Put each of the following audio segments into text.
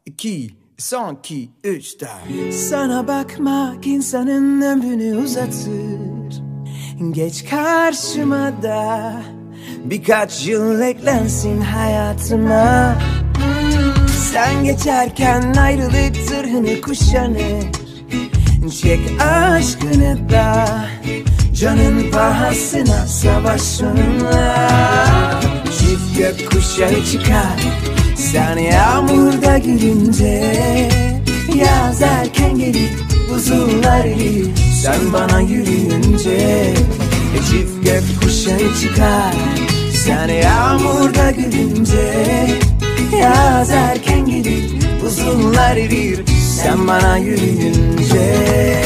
2, son 2, 3, 4. Sana bakmak insanın ömrünü uzatır. Geç karşıma da birkaç yıl eklensin hayatıma. Sen geçerken ayrılık zırhını kuşanır. Çek aşkını da canın pahasına savaş onunla. Çift gökkuşağı çıkar sen yağmurda gülünce. Yaz erken gelir, buzullar erir sen bana yürüyünce. Çift gökkuşağı çıkar sen yağmurda gülünce. Yaz erken gelir, buzullar erir sen bana yürüyünce.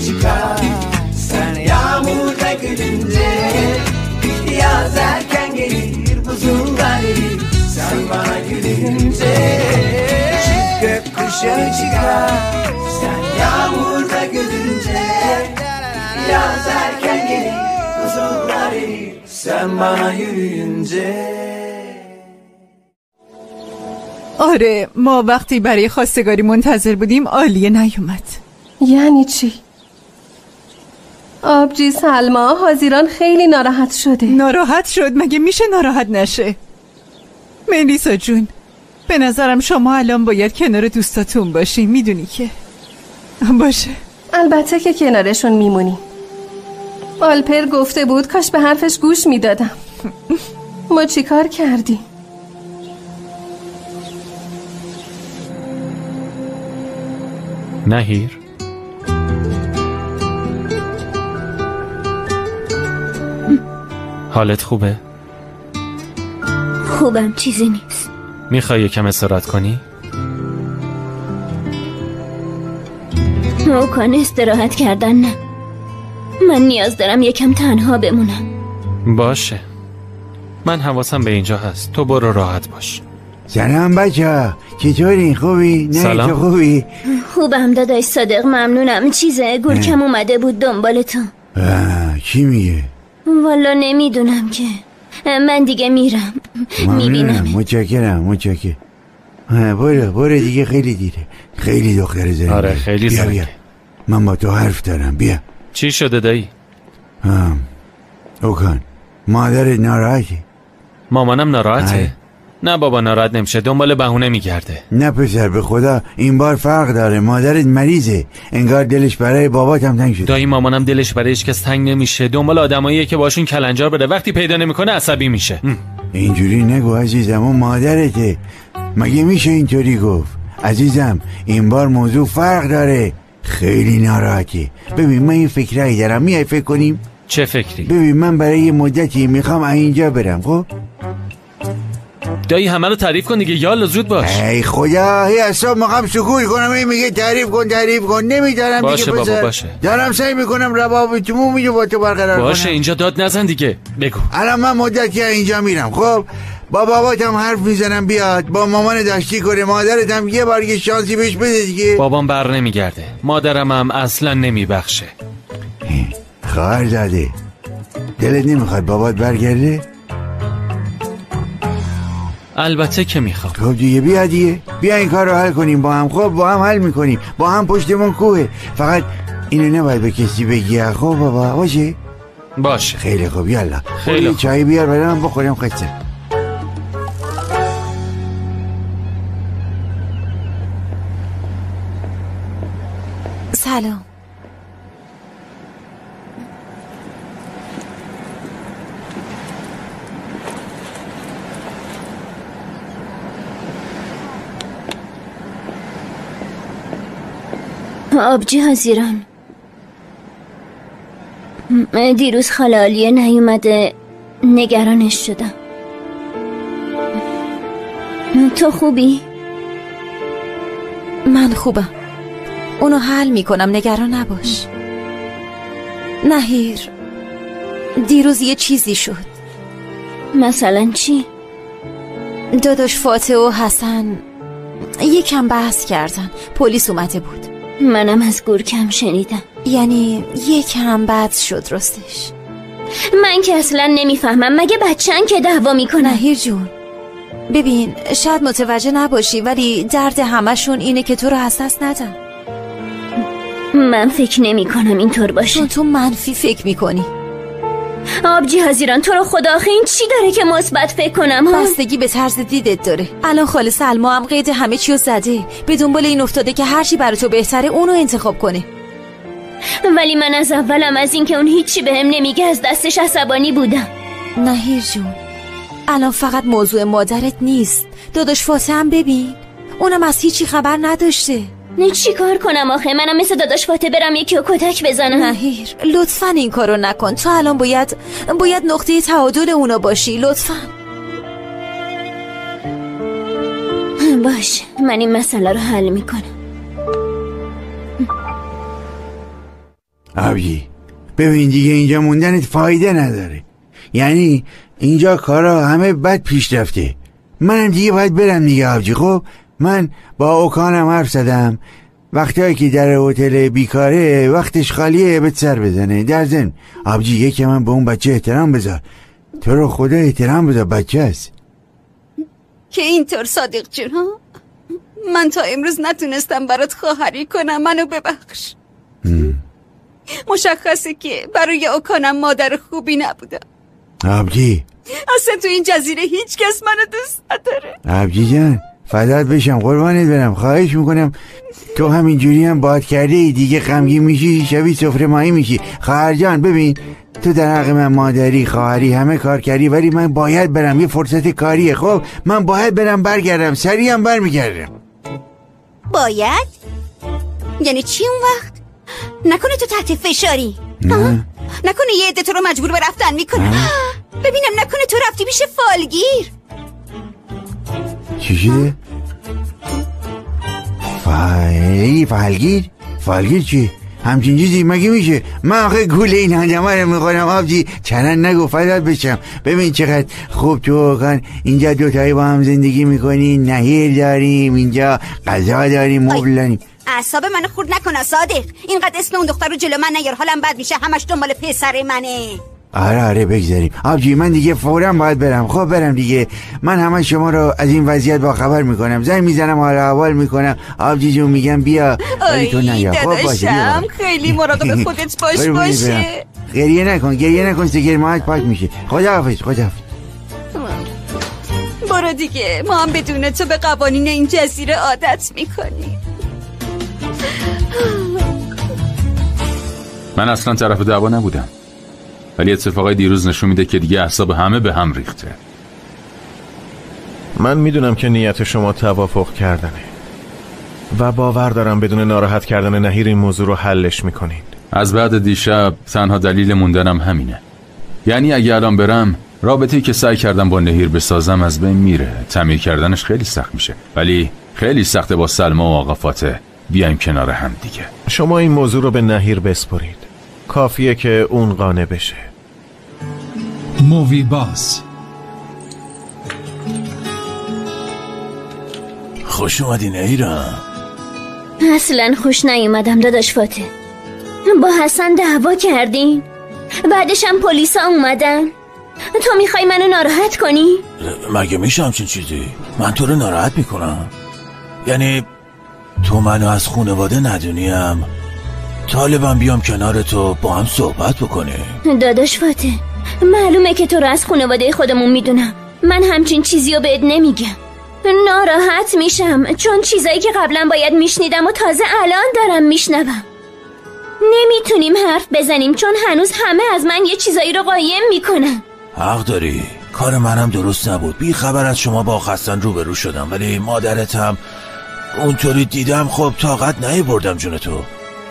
Çıkar sen yağmurda gülünce. Yaz erken gelir, buzullar erir sen bana gülünce. Çift gökkuşağı çıkar sen yağmurda gülünce. Yaz erken gelir, buzullar erir sen bana yürüyünce. آره، ما وقتی برای خواستگاری منتظر بودیم عالیه نیومد. یعنی چی؟ آبجی سلما، هازیران خیلی ناراحت شده. ناراحت شد؟ مگه میشه ناراحت نشه؟ ملیسا جون، به نظرم شما الان باید کنار دوستاتون باشین، میدونی که. باشه. البته که کنارشون میمونیم. آلپر گفته بود کاش به حرفش گوش میدادم. ما چیکار کردیم؟ نهیر، حالت خوبه؟ خوبم، چیزی نیست. میخوای یکم استراحت کنی؟ اوکان، استراحت کردن نه، من نیاز دارم یکم تنها بمونم. باشه، من حواسم به اینجا هست، تو برو راحت باش. سلام بچه، چطوری؟ خوبی؟ نه سلام. تو خوبی؟ خوبم داداش صادق، ممنونم. چیزه گورکم اومده بود دنبال تو. چی میگه؟ والا نمیدونم که، من دیگه میرم. میبینم. متشکرم، متشکرم. برو برو دیگه، خیلی دیره، خیلی دختر زنده. آره خیلی زنده. بیا من با تو حرف دارم، بیا. چی شده دایی؟ اوکان، مادرت ناراحته. مامانم ناراحته؟ نه بابا ناراحت نمیشه، دنبال بهونه میگرده. نه پسر، به خدا این بار فرق داره، مادرت مریضه، انگار دلش برای بابات هم تنگ شده. دایی مامانم دلش برای هیچ کس تنگ نمیشه، دنبال آدماییه که باشون کلنجار بره، وقتی پیدا نمیکنه عصبی میشه. اینجوری نگو عزیزم، اون مادرته، مگه میشه اینطوری گفت؟ عزیزم این بار موضوع فرق داره، خیلی ناراحته. ببین من این فکرایی دارم، میای فکر کنیم؟ چه فکری؟ ببین من برای یه مدتی میخوام اینجا برم. خب دایی همه رو تعریف کن دیگه، یالا زود باش. ای خدا، هی اصلا میخوام سکوت کنم، این میگه تعریف کن تعریف کن، نمیدارم دیگه. باشه بابا باشه، دارم سعی میکنم روابطمون میگه با تو برقرار کنم. باشه اینجا داد نزن دیگه، بگو. الان من مدتی اینجا میرم، خب با باباتم حرف میزنم بیاد، با مامان داشتی کنه، مادرتم یه بار یه شانسی بهش بده دیگه. بابام بر نمیگرده، مادرم هم اصلا نمیبخشه. خواهر زاده، دلت نمیخواد بابات برگرده؟ البته که میخوام. خب دیگه بیا دیگه، بیا این کار رو حل کنیم با هم. خب با هم حل میکنیم، با هم پشتمون کوه. فقط اینو نباید به کسی بگی. خب بابا باشه؟ باشه. خیلی خوب، یالا خیلی خوب. چای بیار برام بخوریم. خسته. سلام. آبجی هازیران، دیروز خاله عالیه نیومده، نگرانش شدم. تو خوبی؟ من خوبم، اونو حل میکنم، نگران نباش. نهیر، دیروز یه چیزی شد. مثلا چی؟ داداش فاطمه و حسن یکم بحث کردن، پلیس اومده بود. منم از گورکم شنیدم. یعنی یکم بد شد راستش. من که اصلا نمیفهمم، مگه بچه‌ن که دعوا میکنن؟ نهیر جون ببین، شاید متوجه نباشی ولی درد همشون اینه که تو رو از دست ندن. من فکر نمی کنم اینطور باشه. چون تو منفی فکر میکنی. آبجی هزیران تو رو خدا، آخه این چی داره که مثبت فکر کنم؟ ها؟ بستگی به طرز دیدت داره. الان خاله سلما هم قید همه چیو زده، به دنبال این افتاده که هرچی برای تو بهتره اونو انتخاب کنه. ولی من از اولم از اینکه اون هیچی بهم نمیگه از دستش عصبانی بودم. نهیر جون الان فقط موضوع مادرت نیست، داداش فاطمه هم ببین، اونم از هیچی خبر نداشته. نه چی کار کنم آخه؟ منم مثل داداش فاطمه برم یکی رو کتک بزنم؟ نهیر لطفا این کارو نکن. تو الان باید نقطه تعادل اونا باشی. لطفا. باش، من این مسئله رو حل میکنم. آبجی ببین دیگه اینجا موندنت فایده نداره، یعنی اینجا کارا همه بد پیش رفته. منم دیگه باید برم دیگه آبجی. خب من با اوکانم حرف زدم، وقتایی که در هتل بیکاره وقتش خالیه به سر بزنه. در ضمن آبجی یکی من به اون بچه احترام بذار، تو رو خدا احترام بذار، بچه است. که اینطور صادق جون ها، من تا امروز نتونستم برات خواهری کنم، منو ببخش. مشخصه که برای اوکانم مادر خوبی نبودم. آبجی اصلا تو این جزیره هیچ کس منو دوست نداره. آبجی جان فدات بشم، قربانت برم، خواهش میکنم. تو همینجوری هم باد کرده دیگه، غمگین میشی، شبیه سفره ماهی میشی. خواهر جان ببین، تو در حق من مادری خواهری همه کار کردی، ولی من باید برم، یه فرصت کاریه. خب من باید برم برگردم، سریع هم برمیگردم. باید؟ یعنی چی اون وقت؟ نکنه تو تحت فشاری؟ نه. نکنه یه عده تو رو مجبور به رفتن میکنه؟ ببینم نکنه تو رفتی پیش فالگیر؟ چی شده؟ فالگیر؟ فالگیر چی؟ همچین چیزی مگه میشه؟ من آخه گول این آدمه رو میخورم آبجی. چنان نگو فدات بشم. ببین چقدر خوب تو کن اینجا دوتایی با هم زندگی میکنی، نهیر داریم اینجا، غذا داریم، مبل داریم. اعصاب منو خورد نکن صادق، اینقدر اسم اون دختر رو جلو من نیار، حالم بد میشه، همش دنبال پسر منه. آره بگذاریم آبجی، من دیگه فوراً باید برم. خب برم دیگه، من همه شما رو از این وضعیت با خبر میکنم، زنگ میزنم، حال احوال میکنم. آبجی جون میگم بیا، ولی تو نیا. خب باشه، خیلی مراقب خودت باش. باشه گریه نکن، گریه نکن، سگر ماهت پاک میشه. خداحافظ. خداحافظ. برو دیگه، ما هم بدون تو به قوانین این جزیره عادت میکنیم. من اصلا طرف دعوا نبودم، ولی اتفاقای دیروز نشون میده که دیگه اعصاب همه به هم ریخته. من میدونم که نیت شما توافق کردنه و باور دارم بدون ناراحت کردن نهیر این موضوع رو حلش میکنید. از بعد دیشب تنها دلیل موندنم همینه. یعنی اگه الان برم، رابطه‌ای که سعی کردم با نهیر بسازم از بین میره. تعمیر کردنش خیلی سخت میشه، ولی خیلی سخته با سلما و آقا فاطمه بیایم کنار هم دیگه. شما این موضوع رو به نهیر بسپرید، کافیه که اون قانع بشه. مووی باس. خوش اومدی نهیرم. اصلا خوش نیومدم داداش فاطمه. با حسن دعوا کردین، بعدش هم پلیسا اومدن. تو میخوای منو ناراحت کنی؟ مگه میشه همچین چیزی؟ من تو رو ناراحت میکنم؟ یعنی تو منو از خانواده ندونیم، طالبم بیام کنار تو با هم صحبت بکنیم. داداش فاطمه معلومه که تو رو از خانواده خودمون میدونم. من همچین چیزی رو بهت نمیگم، ناراحت میشم، چون چیزایی که قبلا باید میشنیدم و تازه الان دارم میشنوم. نمیتونیم حرف بزنیم چون هنوز همه از من یه چیزایی رو قایم میکنن. حق داری، کار منم درست نبود، بی خبر از شما با خستن روبرو شدم، ولی مادرتم اونطوری دیدم خب طاقت نیاوردم جون تو.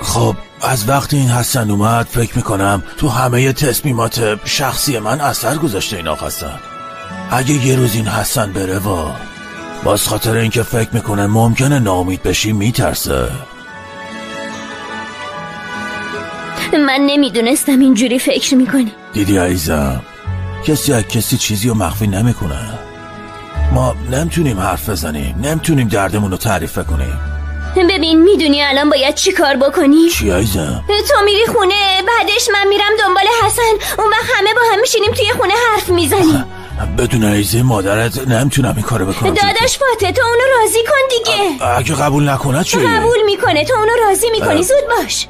خب از وقتی این حسن اومد فکر میکنم تو همه تصمیمات شخصی من اثر گذاشته این آقا حسن. اگه یه روز این حسن بره و باز خاطر اینکه فکر میکنه ممکنه ناامید بشی میترسه. من نمیدونستم اینجوری فکر میکنی. دیدی عزیزم، کسی از کسی چیزی رو مخفی نمیکنه. ما نمیتونیم حرف بزنیم، نمیتونیم دردمون رو تعریف کنیم. ببین میدونی الان باید چی کار بکنی؟ چی عزیزم؟ تو میری خونه، بعدش من میرم دنبال حسن، اون وقت همه با هم میشینیم توی خونه حرف میزنیم. بدون اجازه مادرت نمیتونم این کارو بکنم. داداش فاتح تو اونو راضی کن دیگه. اگه قبول نکنه چی؟ قبول میکنه، تو اونو راضی میکنی. زود باش.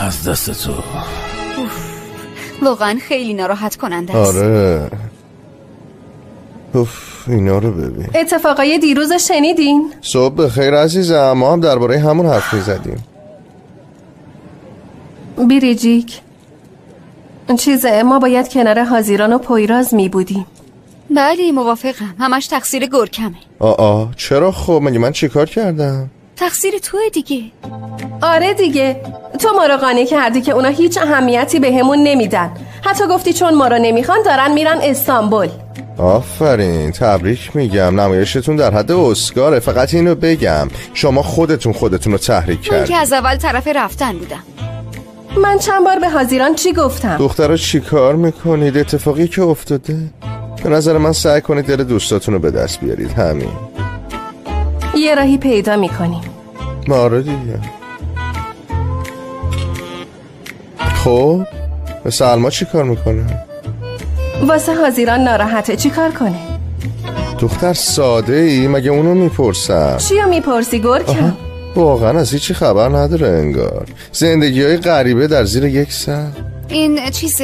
از دست تو واقعا خیلی ناراحت کننده است. آره اوف، اینا رو ببین. اتفاقای دیروز شنیدین؟ صبح بخیر عزیزم، ما هم درباره همون حرف میزدیم. بیریجیک چیزه، ما باید کنار هازیران و پویراز می بودیم. بله موافقم، همش تقصیر گرکمه. آ چرا خب مگه من چیکار کردم؟ تقصیر توه دیگه. آره دیگه، تو ما رو قانع کردی که اونا هیچ اهمیتی بهمون نمیدن. حتی گفتی چون ما رو نمیخوان دارن میرن استانبول. آفرین، تبریک میگم، نمایشتون در حد اسکاره. فقط اینو بگم شما خودتون رو تحریک کردید. من که از اول طرف رفتن بودم. من چند بار به هازیران چی گفتم؟ دخترا چی کار میکنید؟ اتفاقی که افتاده به نظر من سعی کنید دل دوستاتون رو به دست بیارید. همین یه راهی پیدا میکنیم. آره دیگه. خب سلما چی کار میکنه؟ واسه هازیران ناراحته، چی کار کنه؟ دختر ساده ای، مگه اونو میپرسم؟ چیو میپرسی گرکم؟ واقعا از هیچی خبر نداره انگار. زندگی های غریبه در زیر یک سر. این چیز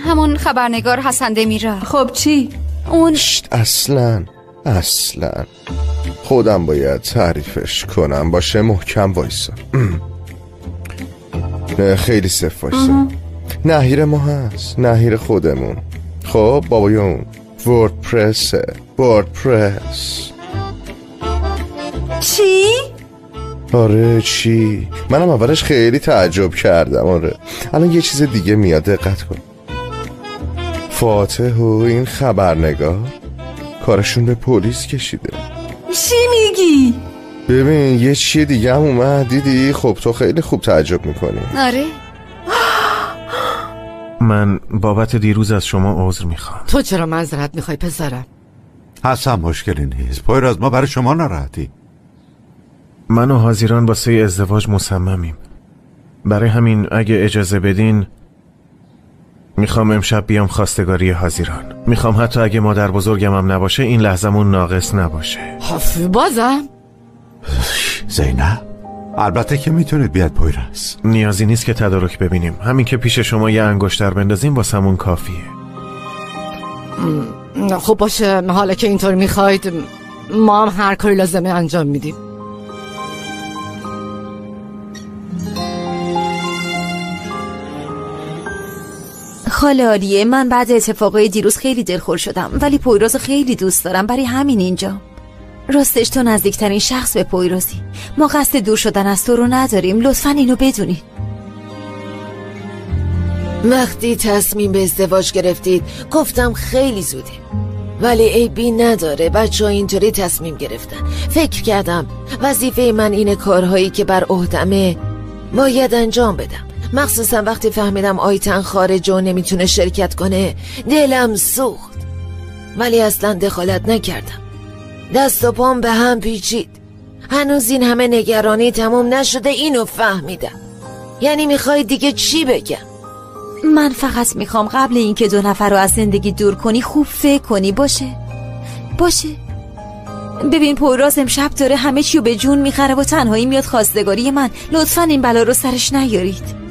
همون خبرنگار حسن دمیرا. خب چی؟ اون اصلا خودم باید تعریفش کنم. باشه محکم وایسا. خیلی صف وایسا. نهیر ما هست، نهیر خودمون. خب بابای اون وردپرسه. وردپرس چی؟ آره چی؟ منم اولش خیلی تعجب کردم. آره الان یه چیز دیگه میاد، دقت کن. فاتح و این خبرنگار کارشون به پلیس کشیده. چی میگی؟ ببین یه چیه دیگه هم اومد، دیدی؟ خب تو خیلی خوب تعجب میکنی. آره من بابت دیروز از شما عذر میخوام. تو چرا معذرت میخوای پسرم؟ اصلا مشکلی نیست پویراز، ما برای شما ناراحتی. من و هازیران واسه ازدواج مصممیم، برای همین اگه اجازه بدین میخوام امشب بیام خواستگاری هازیران. میخوام حتی اگه مادر بزرگم هم نباشه این لحظمون ناقص نباشه. بازم زینب البته که میتونید بیاد پویراز. نیازی نیست که تدارک ببینیم، همین که پیش شما یه انگشتر بندازیم واسمون کافیه. خب باشه، حالا که اینطور میخواید ما هم هر کاری لازمه انجام میدیم. خاله عالیه، من بعد اتفاقای دیروز خیلی دلخور شدم، ولی پویراز خیلی دوست دارم، برای همین اینجا. راستش تو نزدیکترین شخص به پویرازی. ما قصد دور شدن از تو رو نداریم، لطفا اینو بدونی. وقتی تصمیم به ازدواج گرفتید گفتم خیلی زوده، ولی عیبی نداره، بچه ها اینطوری تصمیم گرفتن. فکر کردم وظیفه من اینه کارهایی که بر عهدمه باید انجام بدم، مخصوصا وقتی فهمیدم آیتن خارج و نمیتونه شرکت کنه دلم سوخت، ولی اصلا دخالت نکردم. دست و پام به هم پیچید. هنوز این همه نگرانی تموم نشده، اینو فهمیدم. یعنی میخوای دیگه چی بگم؟ من فقط میخوام قبل اینکه دو نفر رو از زندگی دور کنی خوب فکر کنی. باشه باشه. ببین پویراز امشب داره همه چیو به جون میخره و تنهایی میاد خواستگاری من. لطفا این بلا رو سرش نیارید.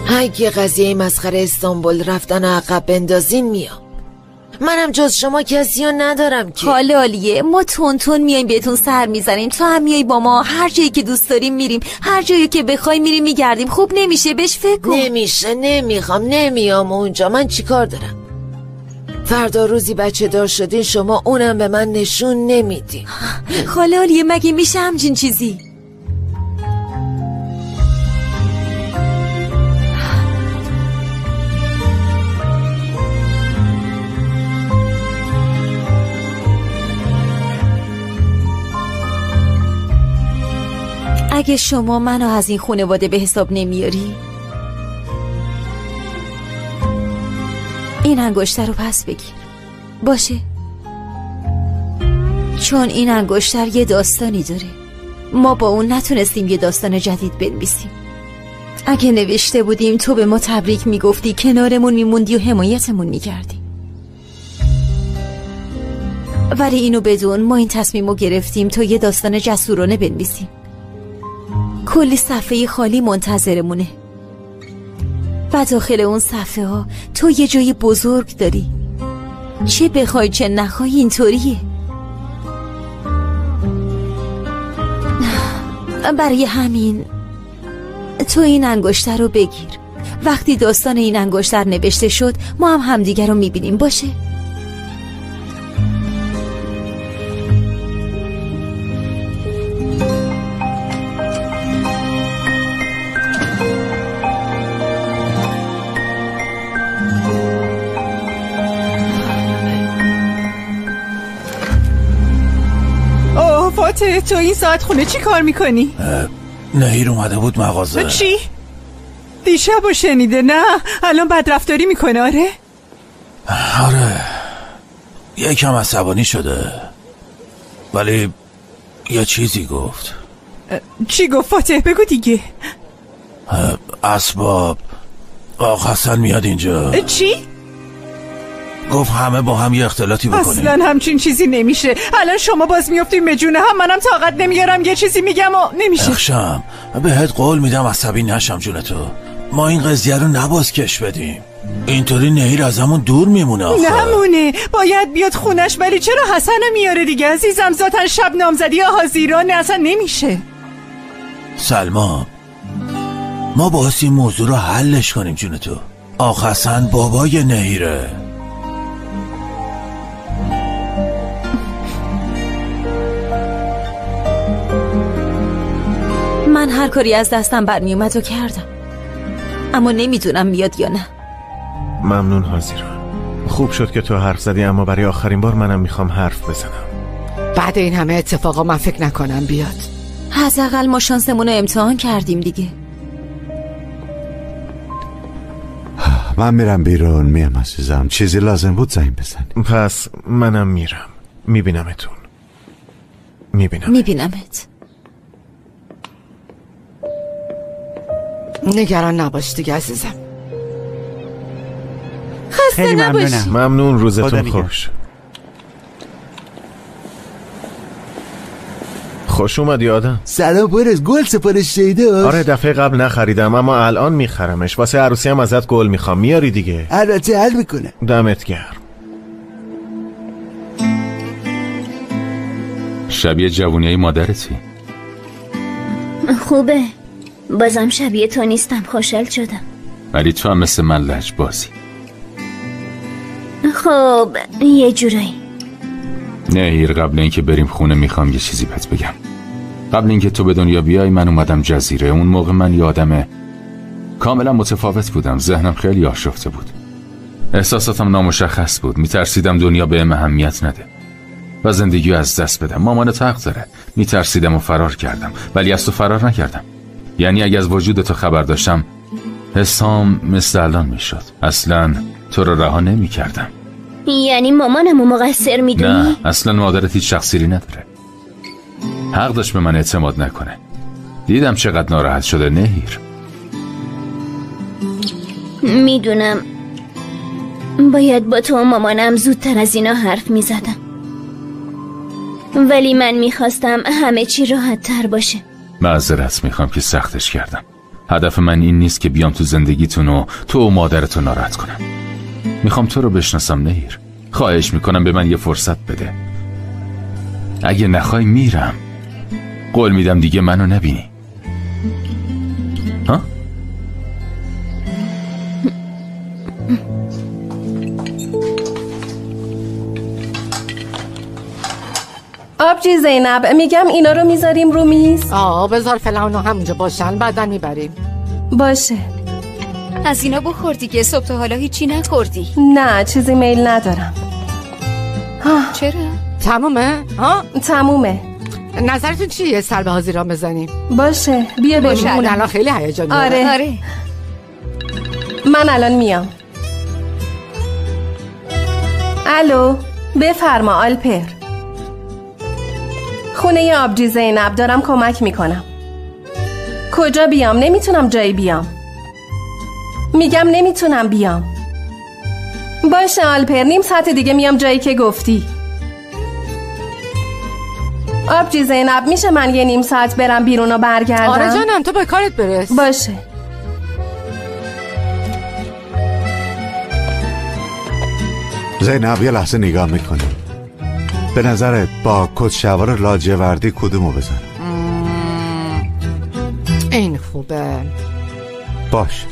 اگه قضیه مسخره استانبول رفتن و عقب بندازین میام. منم جز شما کسی رو ندارم که. خاله عالیه، ما تون تون میایم بهتون سر میزنیم، تو هم میای با ما، هر جایی که دوست داریم میریم، هر جایی که بخوای میریم میگردیم. خوب نمیشه بهش فکر کن. نمیشه، نمیخوام، نمیام اونجا. من چیکار دارم؟ فردا روزی بچه دار شدین شما، اونم به من نشون نمیدین. خاله عالیه مگه میشه همچین چیزی؟ اگه شما منو از این خانواده به حساب نمیاری، این انگشتر رو پس بگیر. باشه. چون این انگشتر یه داستانی داره. ما با اون نتونستیم یه داستان جدید بنویسیم. اگه نوشته بودیم تو به ما تبریک میگفتی، کنارمون میموندی و حمایتمون میکردی. ولی اینو بدون ما این تصمیم رو گرفتیم تا یه داستان جسورانه بنویسیم. کلی صفحه خالی منتظرمونه و داخل اون صفحه ها تو یه جای بزرگ داری. چه بخوای چه نخوای اینطوریه. برای همین تو این انگشتر رو بگیر. وقتی داستان این انگشتر نوشته شد ما هم همدیگر رو میبینیم. باشه؟ اوه فاطمه، تو این ساعت خونه چی کار میکنی؟ نهیر اومده بود مغازه. چی؟ دیشبو شنیده؟ نه الان بدرفتاری میکنه. آره؟ آره یکم عصبانی شده، ولی یه چیزی گفت. چی گفت فاتح؟ بگو دیگه. اسباب آقا حسن میاد اینجا. چی؟ گفت همه با هم یه اختلاطی بکنیم. اصلا همچین چیزی نمیشه. الان شما باز میافتیم به جون هم، منم طاقت نمیارم، یه چیزی میگم و نمیشه. اخشم بهت قول میدم عصبی نشم جون تو. ما این قضیه رو نباز کش بدیم، اینطوری نهیر از همون دور میمونه. آخه نمونه، باید بیاد خونش. ولی چرا حسن میاره دیگه عزیزم؟ ذاتن شب نامزدی هازیران اصلا نمیشه. سلما ما باید این موضوع رو حلش کنیم جون تو. آخ حسن بابای نهیره. من هر کاری از دستم برمیومد و کردم، اما نمیدونم میاد یا نه. ممنون هازیران، خوب شد که تو حرف زدی، اما برای آخرین بار منم میخوام حرف بزنم. بعد این همه اتفاقا من فکر نکنم بیاد. حداقل ما شانسمون رو امتحان کردیم دیگه. من میرم بیرون، میام عزیزم. چیزی لازم بود زنگ بزن. پس منم میرم. میبینمتون. میبینمت. نگران نباش دیگه عزیزم. خسته نباشی. ممنون، روزتون خوش. خوش اومدی آدم. سلام پرس، گل سفارش داده؟ آره دفعه قبل نخریدم اما الان میخرمش. واسه عروسی هم ازت گل میخوام. میاری دیگه؟ البته حل میکنه. دمت گرم. شبیه جوونیای مادرتی. خوبه، بازم شبیه تو نیستم. خوشحال شدم. ولی تو هم مثل من لج بازی. خب یه جورایی. نهیر قبل اینکه بریم خونه میخوام یه چیزی بهت بگم. قبل اینکه تو به دنیا بیای من اومدم جزیره. اون موقع من یادمه کاملا متفاوت بودم. ذهنم خیلی آشفته بود، احساساتم نامشخص بود. میترسیدم دنیا بهم اهمیت نده و زندگی از دست بدم. مامانت حق داره. میترسیدم و فرار کردم، ولی از تو فرار نکردم. یعنی اگه از وجود تو خبر داشتم حسام مثل الان میشد. اصلا تو رو رها نمی کردم. یعنی مامانمو مقصر میدونی؟ نه اصلا مادرت هیچ تقصیری نداره. حق داشت به من اعتماد نکنه. دیدم چقدر ناراحت شده نهیر. میدونم باید با تو و مامانم زودتر از اینا حرف میزدم، ولی من میخواستم همه چی راحت تر باشه. معذرت میخوام که سختش کردم. هدف من این نیست که بیام تو زندگیتون و تو و مادرتون ناراحت کنم. میخوام تو رو بشناسم نهیر. خواهش میکنم به من یه فرصت بده. اگه نخوای میرم. قول میدم دیگه منو نبینی. ها؟ آبجی زینب میگم اینا رو میذاریم رو میز. آه بذار فعلا اونا همونجا باشن، بعدا میبریم. باشه. از اینا بخور دیگه، صبح تا حالا هیچی نخوردی. نه چیزی میل ندارم. چرا؟ تمومه؟ ها؟ تمومه. نظرتون چیه سر به هازیران بزنیم؟ باشه بیا بریم. اون الان خیلی هیجان داره. آره. من الان میام. الو بفرما آلپر. خونه آبجی زینب دارم کمک میکنم. کجا بیام؟ نمیتونم جایی بیام. میگم نمیتونم بیام. باشه آلپر، نیم ساعت دیگه میام جایی که گفتی. آبجی زینب میشه من یه نیم ساعت برم بیرون و برگردم؟ آره جانم، تو به کارت برس. باشه. زینب یه لحظه نگاه میکنه. به نظرت با کت شلوار لاجوردی کدومو بزن؟ این خوبه. باش.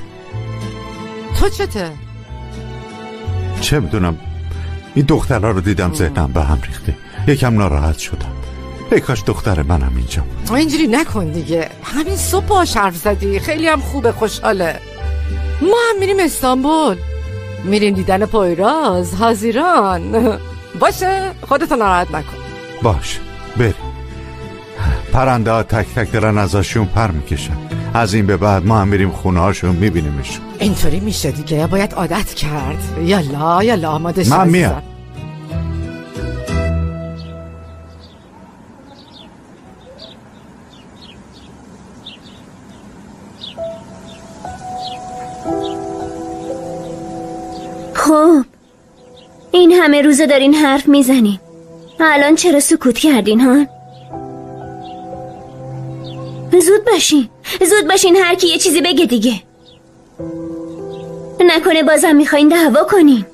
تو چته؟ چه میدونم، این دخترها رو دیدم ذهنم به هم ریخته، یکم ناراحت شدم. ای کاش دختر منم اینجا بود. اینجوری نکن دیگه، همین صبح باش حرف زدی، خیلی هم خوبه، خوشحاله. ما هم میریم استانبول، میریم دیدن پویراز هازیران. باشه، خودتو ناراحت نکن. باش بریم. پرنده ها تک تک دارن ازشون پر میکشن. از این به بعد ما هم میریم خونه هاشون میبینیمشون. اینطوری میشه دیگه، باید عادت کرد. یالا یالا آماده شو. من میام. خب این همه روزه دارین حرف میزنین، الان چرا سکوت کردین ها؟ زود باشین، زود باشین، هر کی یه چیزی بگه دیگه. نکنه بازم میخواین دعوا کنین.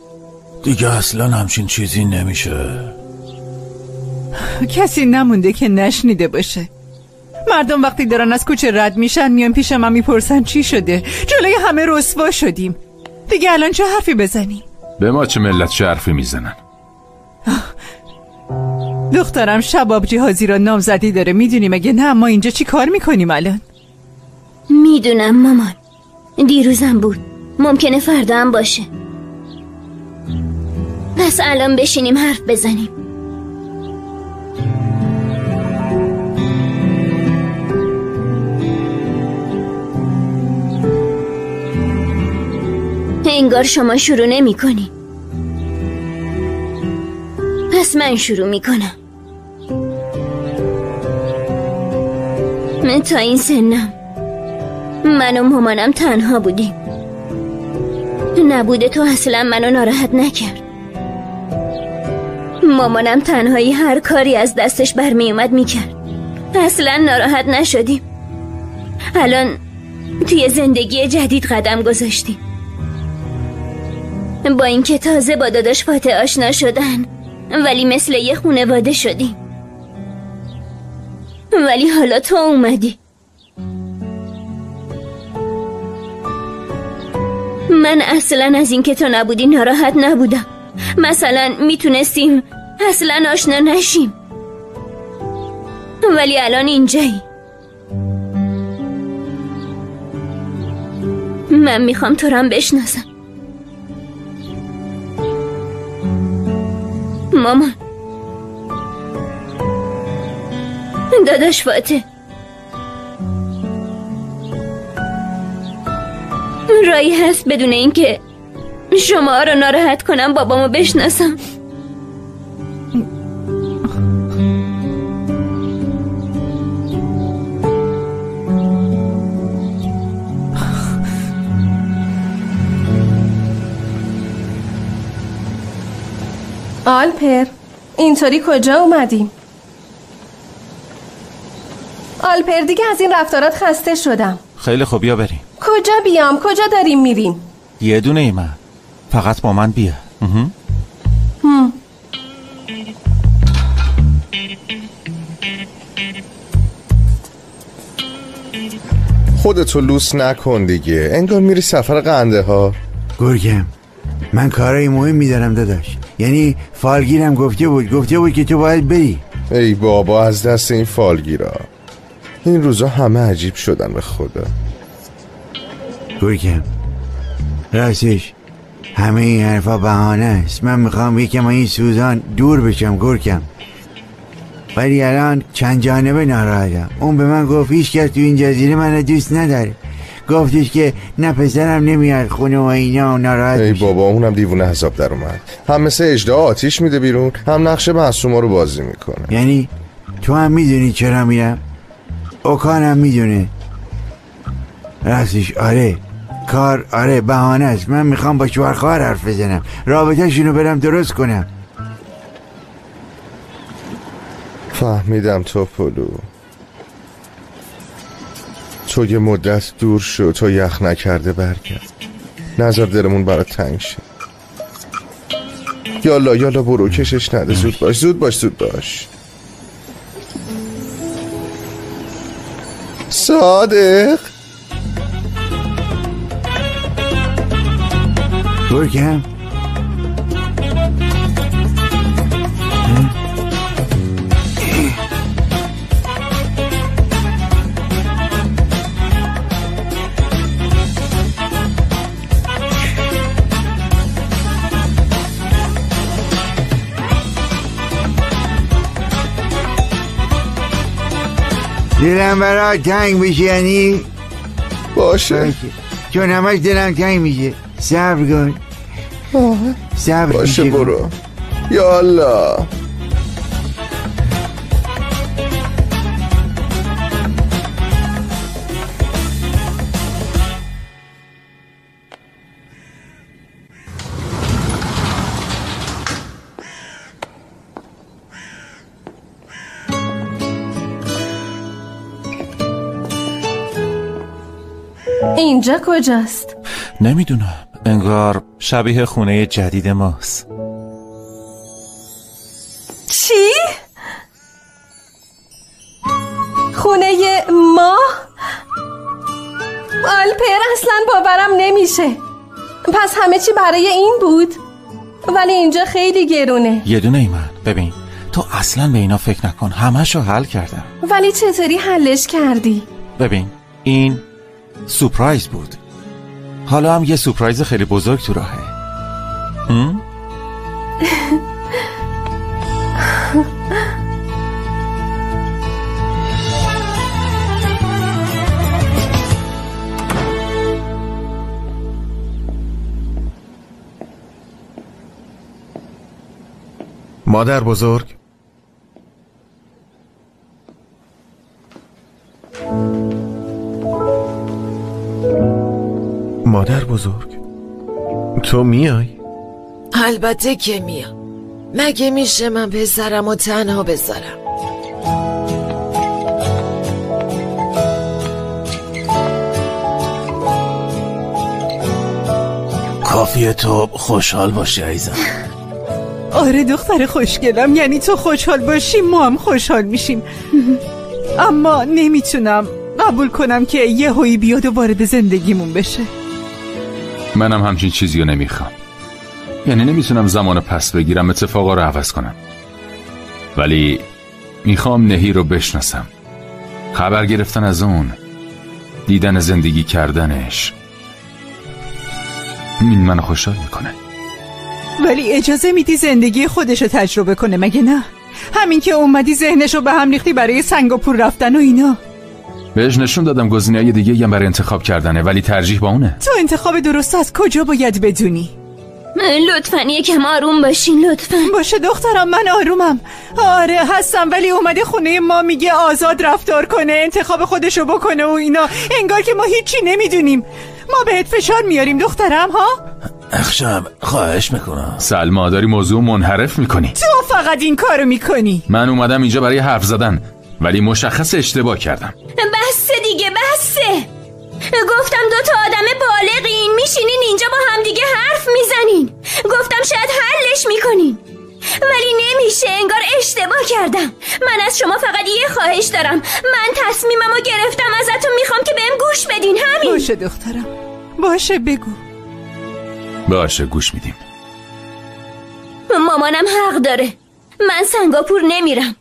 دیگه اصلا همچین چیزی نمیشه. کسی نمونده که نشنیده باشه. مردم وقتی دارن از کوچه رد میشن میان پیش من میپرسن چی شده. جلوی همه رسوا شدیم دیگه، الان چه حرفی بزنیم؟ به ما چه ملت چه حرفی میزنن؟ دخترم شبابجی هازیران نامزدی داره، میدونی مگه نه؟ ما اینجا چی کار میکنیم الان؟ میدونم مامان، دیروزم بود، ممکنه فردا هم باشه. پس الان بشینیم حرف بزنیم. انگار شما شروع نمی کنی، پس من شروع می کنم. من تا این سنم من و مامانم تنها بودیم. نبوده تو اصلا منو ناراحت نکرد. مامانم تنهایی هر کاری از دستش برمی اومد میکرد، اصلا ناراحت نشدیم. الان توی زندگی جدید قدم گذاشتیم. با اینکه تازه با داداش فاتح آشنا شدن، ولی مثل یه خونواده شدیم. ولی حالا تو اومدی. من اصلا از اینکه تو نبودی ناراحت نبودم. مثلا میتونستیم اصلا آشنا نشیم، ولی الان اینجایی. من میخوام تو رو هم بشناسم مامان. داداش فاتح، رایی هست بدون اینکه شما رو ناراحت کنم بابامو بشناسم؟ آلپر، اینطوری کجا اومدیم؟ آلپر دیگه از این رفتارات خسته شدم. خیلی خوب، بیا بریم. کجا بیام؟ کجا داریم میریم؟ یه دونه ای من، فقط با من بیا. خودتو لوس نکن دیگه، انگار میری سفر قنده ها. گرگم من کارای مهم میدارم داداش، یعنی فالگیرم گفته بود که تو باید بری. ای بابا از دست این فالگیرا این روزا همه عجیب شدن به خدا. گرگم راستش همه این حرفا بهانه است. من میخوام یکم این سوزان دور بشم گرگم، ولی الان چند جانبه ناراحتم. اون به من گفت هیچ کس تو این جزیره منو دوست نداره، گفتش که نه پسرم نمیاد خونه و اینا و ناراحت. ای بابا اونم دیوونه حساب در اومد، هم مثل اژدها آتیش میده بیرون، هم نقش معصوما رو بازی میکنه. یعنی تو هم میدونی چرا میرم، اوکانم میدونه. راستش آره کار، آره بهانه است. من میخوام با شوهر خواهر حرف بزنم، رابطه‌شونو برم درست کنم. فهمیدم توپلو، تو یه مدت دور شو تا یخ نکرده برگرد. نظر دلمون برات تنگ شه. یالا یالا برو، کشش نده. زود باش زود باش زود باش. صادق برکم. دلم برای تنگ میشه. یعنی باشه، چون همش دلم تنگ میشه. صبر کن، صبر باشه برو. یالا اینجا کجاست؟ نمیدونم، انگار شبیه خونه جدید ماست. چی؟ خونه ما؟ آلپر اصلا باورم نمیشه. پس همه چی برای این بود؟ ولی اینجا خیلی گرونه. یه دونه ای من، ببین تو اصلا به اینا فکر نکن، همشو حل کردم. ولی چطوری حلش کردی؟ ببین این سورپرایز بود، حالا هم یه سورپرایز خیلی بزرگ تو راهه. مادر بزرگ، مادر بزرگ، تو میای؟ البته که میام. مگه میشه من پسرم رو تنها بذارم؟ کافیه تو خوشحال باشی عزیزم. آره دختر خوشگلم، یعنی تو خوشحال باشی ما هم خوشحال میشیم. اما نمیتونم قبول کنم که یه هایی بیاد و وارد زندگیمون بشه. منم همچین چیزی رو نمیخوام. یعنی نمیتونم زمان پس بگیرم، اتفاقا رو عوض کنم، ولی میخوام نهی رو بشناسم. خبر گرفتن از اون، دیدن زندگی کردنش، این منو خوشحال میکنه. ولی اجازه میدی زندگی خودش رو تجربه کنه مگه نه؟ همین که اومدی ذهنش رو به هم ریختی برای سنگاپور رفتن و اینا. بهش نشون دادم گزینه‌های دیگه هم برای انتخاب کردنه، ولی ترجیح با اونه. تو انتخاب درست از کجا باید بدونی؟ لطفاً یکم آروم باشین، لطفاً. باشه دخترم، من آرومم. آره هستم، ولی اومده خونه ما میگه آزاد رفتار کنه، انتخاب خودشو بکنه و اینا، انگار که ما هیچی نمیدونیم. ما بهت فشار میاریم دخترم ها؟ اخشم خواهش میکنم. سلما داری موضوع منحرف میکنی. تو فقط این کارو میکنی. من اومدم اینجا برای حرف زدن، ولی مشخص اشتباه کردم. بسه دیگه، بسه. گفتم دوتا آدم بالغین، میشینین اینجا با همدیگه حرف میزنین. گفتم شاید حلش میکنین، ولی نمیشه، انگار اشتباه کردم. من از شما فقط یه خواهش دارم، من تصمیممو گرفتم، ازتون میخوام که بهم گوش بدین، همین. باشه دخترم، باشه بگو. باشه گوش میدیم. مامانم حق داره، من سنگاپور نمیرم.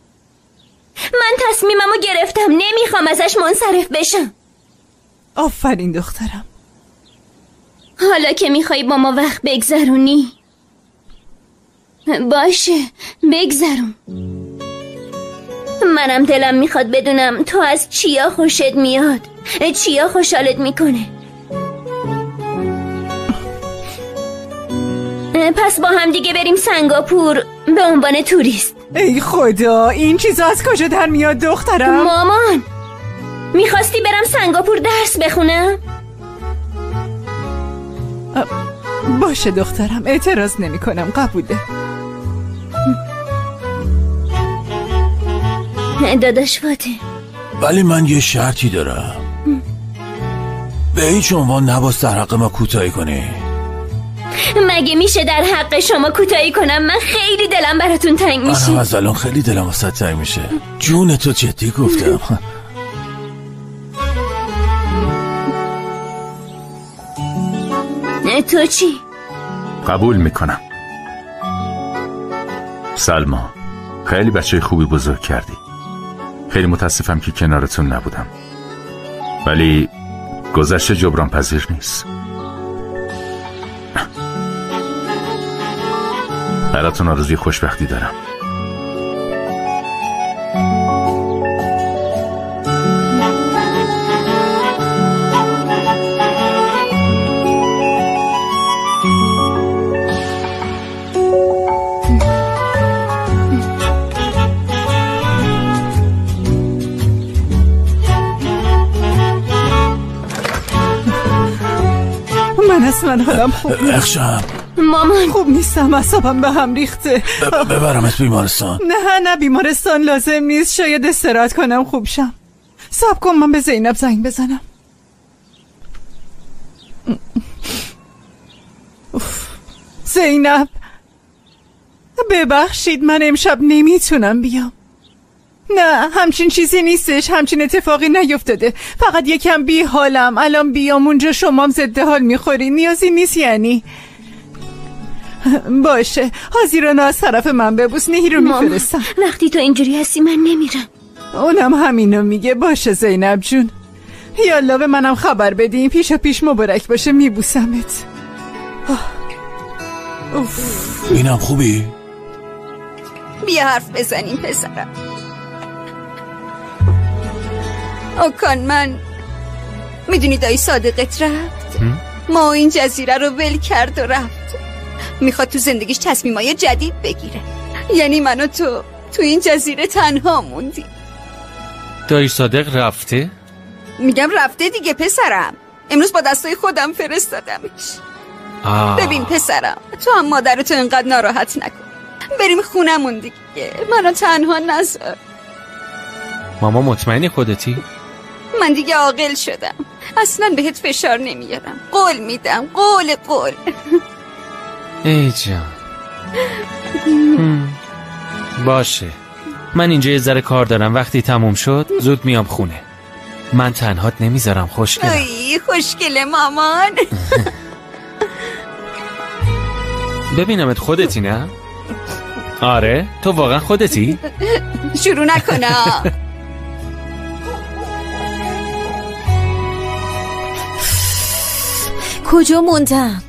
من تصمیممو گرفتم، نمیخوام ازش منصرف بشم. آفرین دخترم. حالا که میخوای با ما وقت بگذرونی، باشه بگذرون. منم دلم میخواد بدونم تو از چیا خوشت میاد، چیا خوشحالت میکنه. پس با هم دیگه بریم سنگاپور به عنوان توریست. ای خدا، این چیزا از کجا در میاد دخترم؟ مامان، میخواستی برم سنگاپور درس بخونم؟ باشه دخترم، اعتراض نمی کنم، قبوله. داداش فاطمه، ولی من یه شرطی دارم. به هیچ عنوان نباز در حق ما کوتاهی کنی. مگه میشه در حق شما کوتاهی کنم؟ من خیلی دلم براتون تنگ میشه. منم از الان خیلی دلم واسه تنگ میشه. جون تو جدی گفتم. تو چی؟ قبول میکنم. سلما، خیلی بچه خوبی بزرگ کردی. خیلی متاسفم که کنارتون نبودم، ولی گذشته جبران پذیر نیست. براتون آرزوی خوشبختی دارم. من اصلا حالم خوب نیست. مامان خوب نیستم، اعصابم به هم ریخته. ببرمت بیمارستان. نه بیمارستان لازم نیست، شاید استراحت کنم خوب شم. صبر کن من به زینب زنگ بزنم. زینب ببخشید من امشب نمیتونم بیام. نه همچین چیزی نیستش، همچین اتفاقی نیفتاده، فقط یکم بی حالم. الان بیام اونجا شمام ضد حال میخوری، نیازی نیست یعنی. باشه هازیرانو از طرف من ببوس، نهی رو میفرستم. وقتی تو اینجوری هستی من نمیرم. اونم همینو میگه. باشه زینب جون، یالا به منم خبر بدین. پیشا پیش مبارک باشه، میبوسمت. اینم خوبی؟ بیا حرف بزنیم پسرم. اوکان من میدونی دایی صادقت رفت، ما این جزیره رو ول کرد و رفت. میخواد تو زندگیش تصمیمای جدید بگیره، یعنی من و تو تو این جزیره تنها موندی. دایی صادق رفته؟ میگم رفته دیگه پسرم، امروز با دستای خودم فرستادمش. ببین پسرم، تو هم مادرتو اینقدر ناراحت نکن، بریم خونمون دیگه، منو تنها نذار. ماما مطمئنی خودتی؟ من دیگه عاقل شدم، اصلا بهت فشار نمیارم، قول میدم، قول قول. ای جان باشه، من اینجا یه ذره کار دارم، وقتی تموم شد زود میام خونه. من تنهات نمیذارم خوشگلم. ای خوشگله مامان. ببینمت خودتی نه؟ آره تو واقعا خودتی؟ شروع نکنم. کجا موندم؟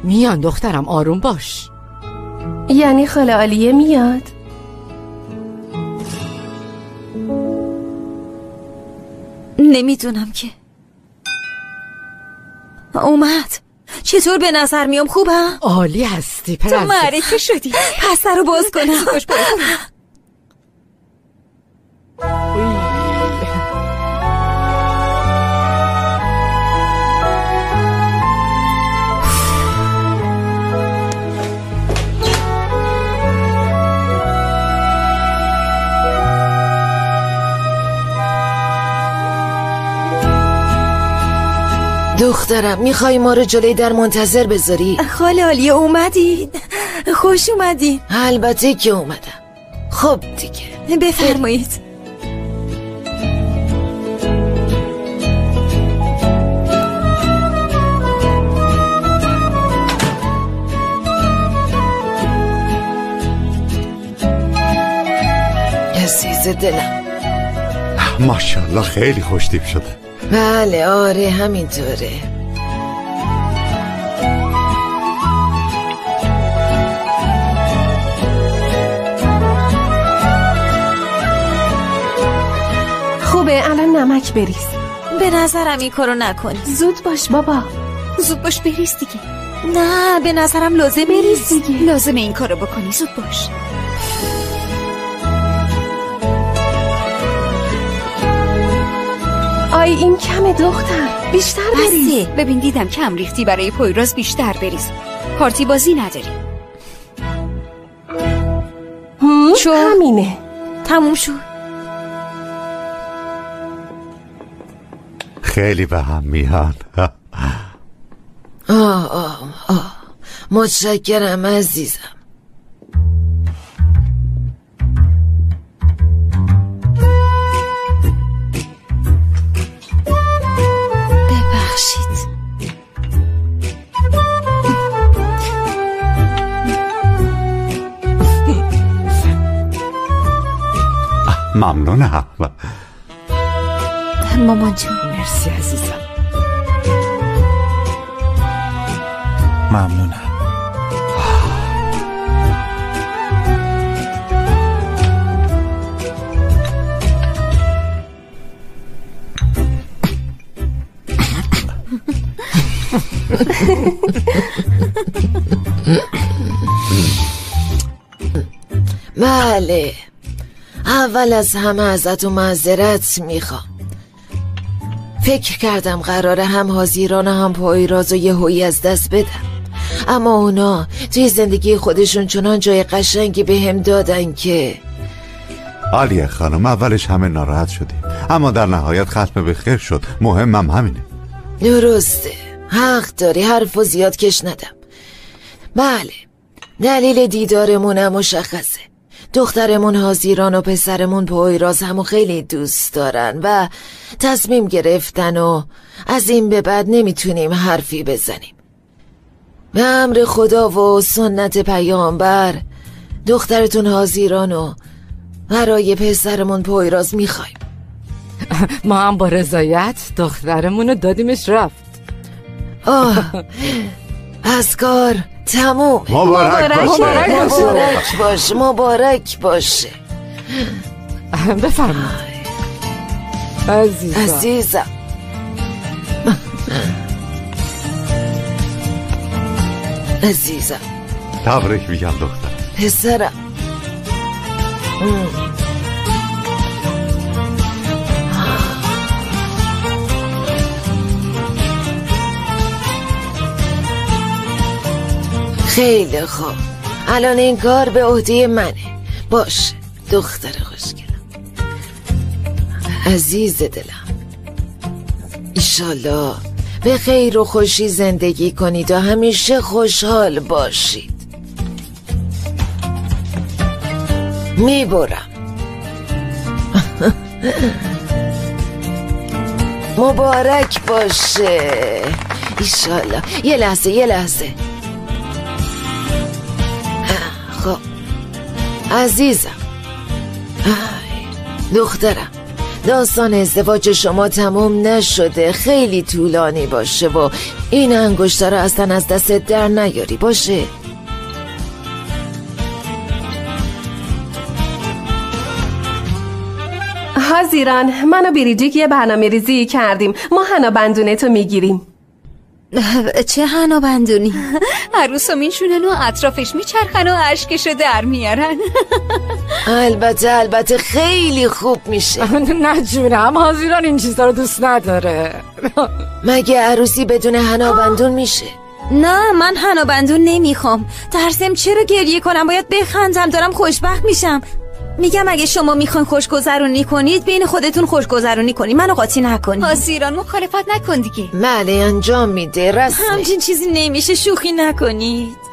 میان دخترم، آروم باش. یعنی خاله عالیه میاد؟ نمیدونم که. اومد. چطور به نظر میام؟ خوبم؟ عالی هستی پرنسس. تو معرکه شدی. پس رو باز کنم. دخترم میخوای ما رو جلوی در منتظر بذاری؟ خاله عالیه اومدین، خوش اومدین. البته که اومدم. خب دیگه بفرمایید. عزیز دلم ماشاءالله خیلی خوشتیپ شده. بله آره همینطوره. خوبه الان نمک بریز. به نظرم این کارو نکنی. زود باش بابا، زود باش بریز دیگه. نه به نظرم لازم بریز دیگه، لازمه این کارو بکنی، زود باش. آی این کمه دختر، بیشتر بریز. ببین دیدم کم ریختی، برای پویراز بیشتر بریز. پارتی بازی نداری. چون همینه. تموم شد. خیلی به هم میان. آه آه آه، متشکرم عزیزم. ببخشید. ممنونم مامان جون. مرسی عزیزم. ممنونم. بله، اول از همه ازتون معذرت میخوام. فکر کردم قراره هم هازیران هم پایراز و یهویی از دست بدم، اما اونا توی زندگی خودشون چنان جای قشنگی به هم دادن که عالیه خانم، اولش همه ناراحت شدیم، اما در نهایت ختم به خیر شد. مهمم همینه. درسته، حق داری، حرفو زیاد کش ندم. بله، دلیل دیدارمونم مشخصه. دخترمون هازیران و پسرمون پویراز همو خیلی دوست دارن و تصمیم گرفتن و از این به بعد نمیتونیم حرفی بزنیم. به امر خدا و سنت پیامبر دخترتون هازیران و برای پسرمون پویراز میخوایم. ما هم با رضایت دخترمونو دادیمش رفت. آه، از کار تموم. مبارک باشه. مبارک باشه. مبارک باشه. بفرمایید عزیزم. عزیزم. عزیزم. تبریک میگم دختر. پسرم. خیلی خوب، الان این کار به عهده منه. باشه دختر خوشگلم، عزیز دلم، ایشالله به خیر و خوشی زندگی کنید و همیشه خوشحال باشید. میبرم. مبارک باشه ایشالله. یه لحظه یه لحظه. خب عزیزم، دخترم، داستان ازدواج شما تموم نشده، خیلی طولانی باشه و این انگشتر رو اصلا از دست در نیاری. باشه؟ هازیران، من و بریجیک یه برنامه ریزی کردیم. ما حنا بندونه تو میگیریم. چه حنا بندونی؟ عروسو میشونن و اطرافش میچرخن و اشکشو در میارن. البته البته خیلی خوب میشه. نه جونم، هازیران این چیزا رو دوست نداره. مگه عروسی بدون حنا بندون میشه؟ نه، من حنا بندون نمیخوام. ترسم چرا گریه کنم، باید بخندم، دارم خوشبخت میشم. میگم اگه شما میخواین خوشگذرونی کنید بین خودتون خوشگذرونی کنید، منو قاطی نکنید. هازیران مخالفت نکن دیگه. بله انجام میده، رسمه. همچین چیزی نمیشه، شوخی نکنید.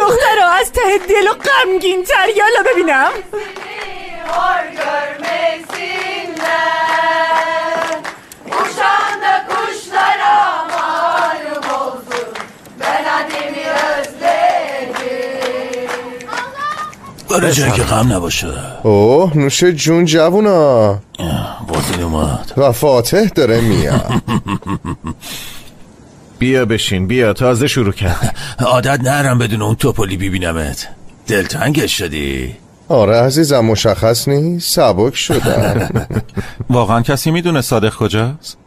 دخترها از ته دل و غمگین تر. یالا ببینم. Hor görmesinler. Uçan da kuşlara malum olsun. Ben annemi özledim. برای جایی که غم نباشه. اوه نوش جون جوونا، بازی اومد و فاتح داره میاد. بیا بشین، بیا، تازه شروع کرد. عادت نرم بدون اون توپلی ببینمت. دلتنگش شدی؟ آره عزیزم، مشخص نیست، سبک شدم. واقعا کسی میدونه صادق کجاست؟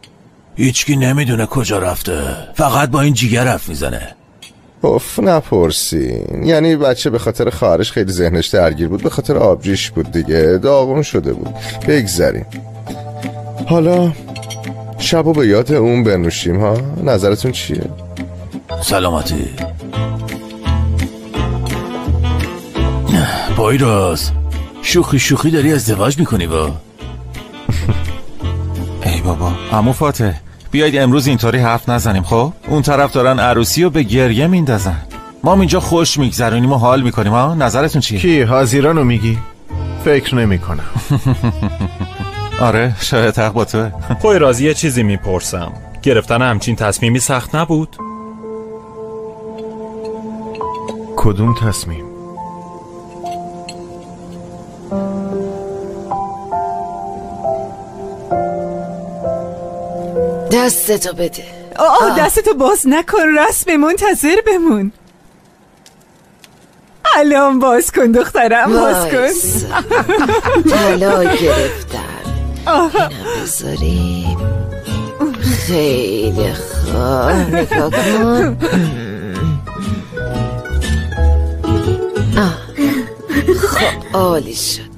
هیچکی نمیدونه کجا رفته، فقط با این جیگر حرف میزنه. اوف نپرسین، یعنی بچه به خاطر خواهرش خیلی ذهنش درگیر بود، به خاطر آبجیش بود دیگه، داغون شده بود. بگذریم حالا شبو به یاد اون بنوشیم ها، نظرتون چیه؟ سلامتی. پایراز شوخی شوخی داری ازدواج میکنی با؟ ای بابا عمو فاتح، بیایید امروز اینطوری حرف نزنیم. خب اون طرف دارن عروسی رو به گریه میندازن، ما اینجا خوش میگذرونیم و حال میکنیم ها. نظرتون چیه؟ کی هازیرانو میگی؟ فکر نمیکنم. آره شاید حق با توه. پایراز یه چیزی میپرسم، گرفتن همچین تصمیمی سخت نبود؟ کدوم تصمیم؟ دستتو بده. آه دستتو باز نکن، رسم منتظر بمون. الان باز کن دخترم، باز کن. طلا گرفتم، اینم بذاریم. خیلی خوب، نگاه کن. خب عالی شد.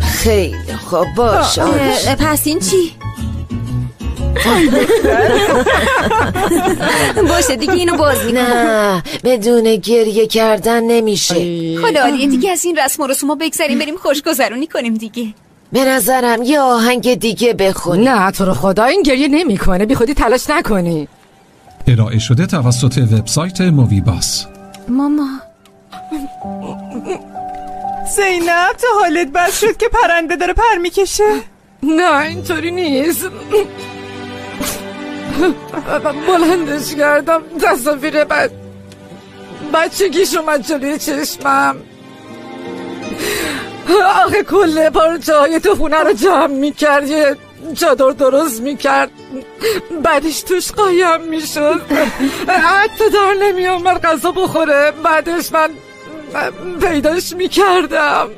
خیلی خوب باش. پس این چی؟ باشه دیگه اینو باز میکنم. نه بدون گریه کردن نمیشه. حالا عالیه دیگه، از این رسم و رسوما بگذریم بریم خوشگذرونی کنیم دیگه. به نظرم یه آهنگ دیگه بخونی. نه تو رو خدا این گریه نمیکنه، بی خودی تلاش نکنی. ارائه شده توسط وبسایت مووی باس. ماما زینب تو حالت بد شد که پرنده داره پر میکشه؟ نه اینطوری نیست. بلندش کردم تصاویر بچگیش اومد جلوی چشمم. آخه کل پارچه های تو خونه رو جمع میکرد، یه چادر درست میکرد، بعدش توش قایم میشد، حتی در نمیامد غذا بخوره. بعدش من پیداش میکردم،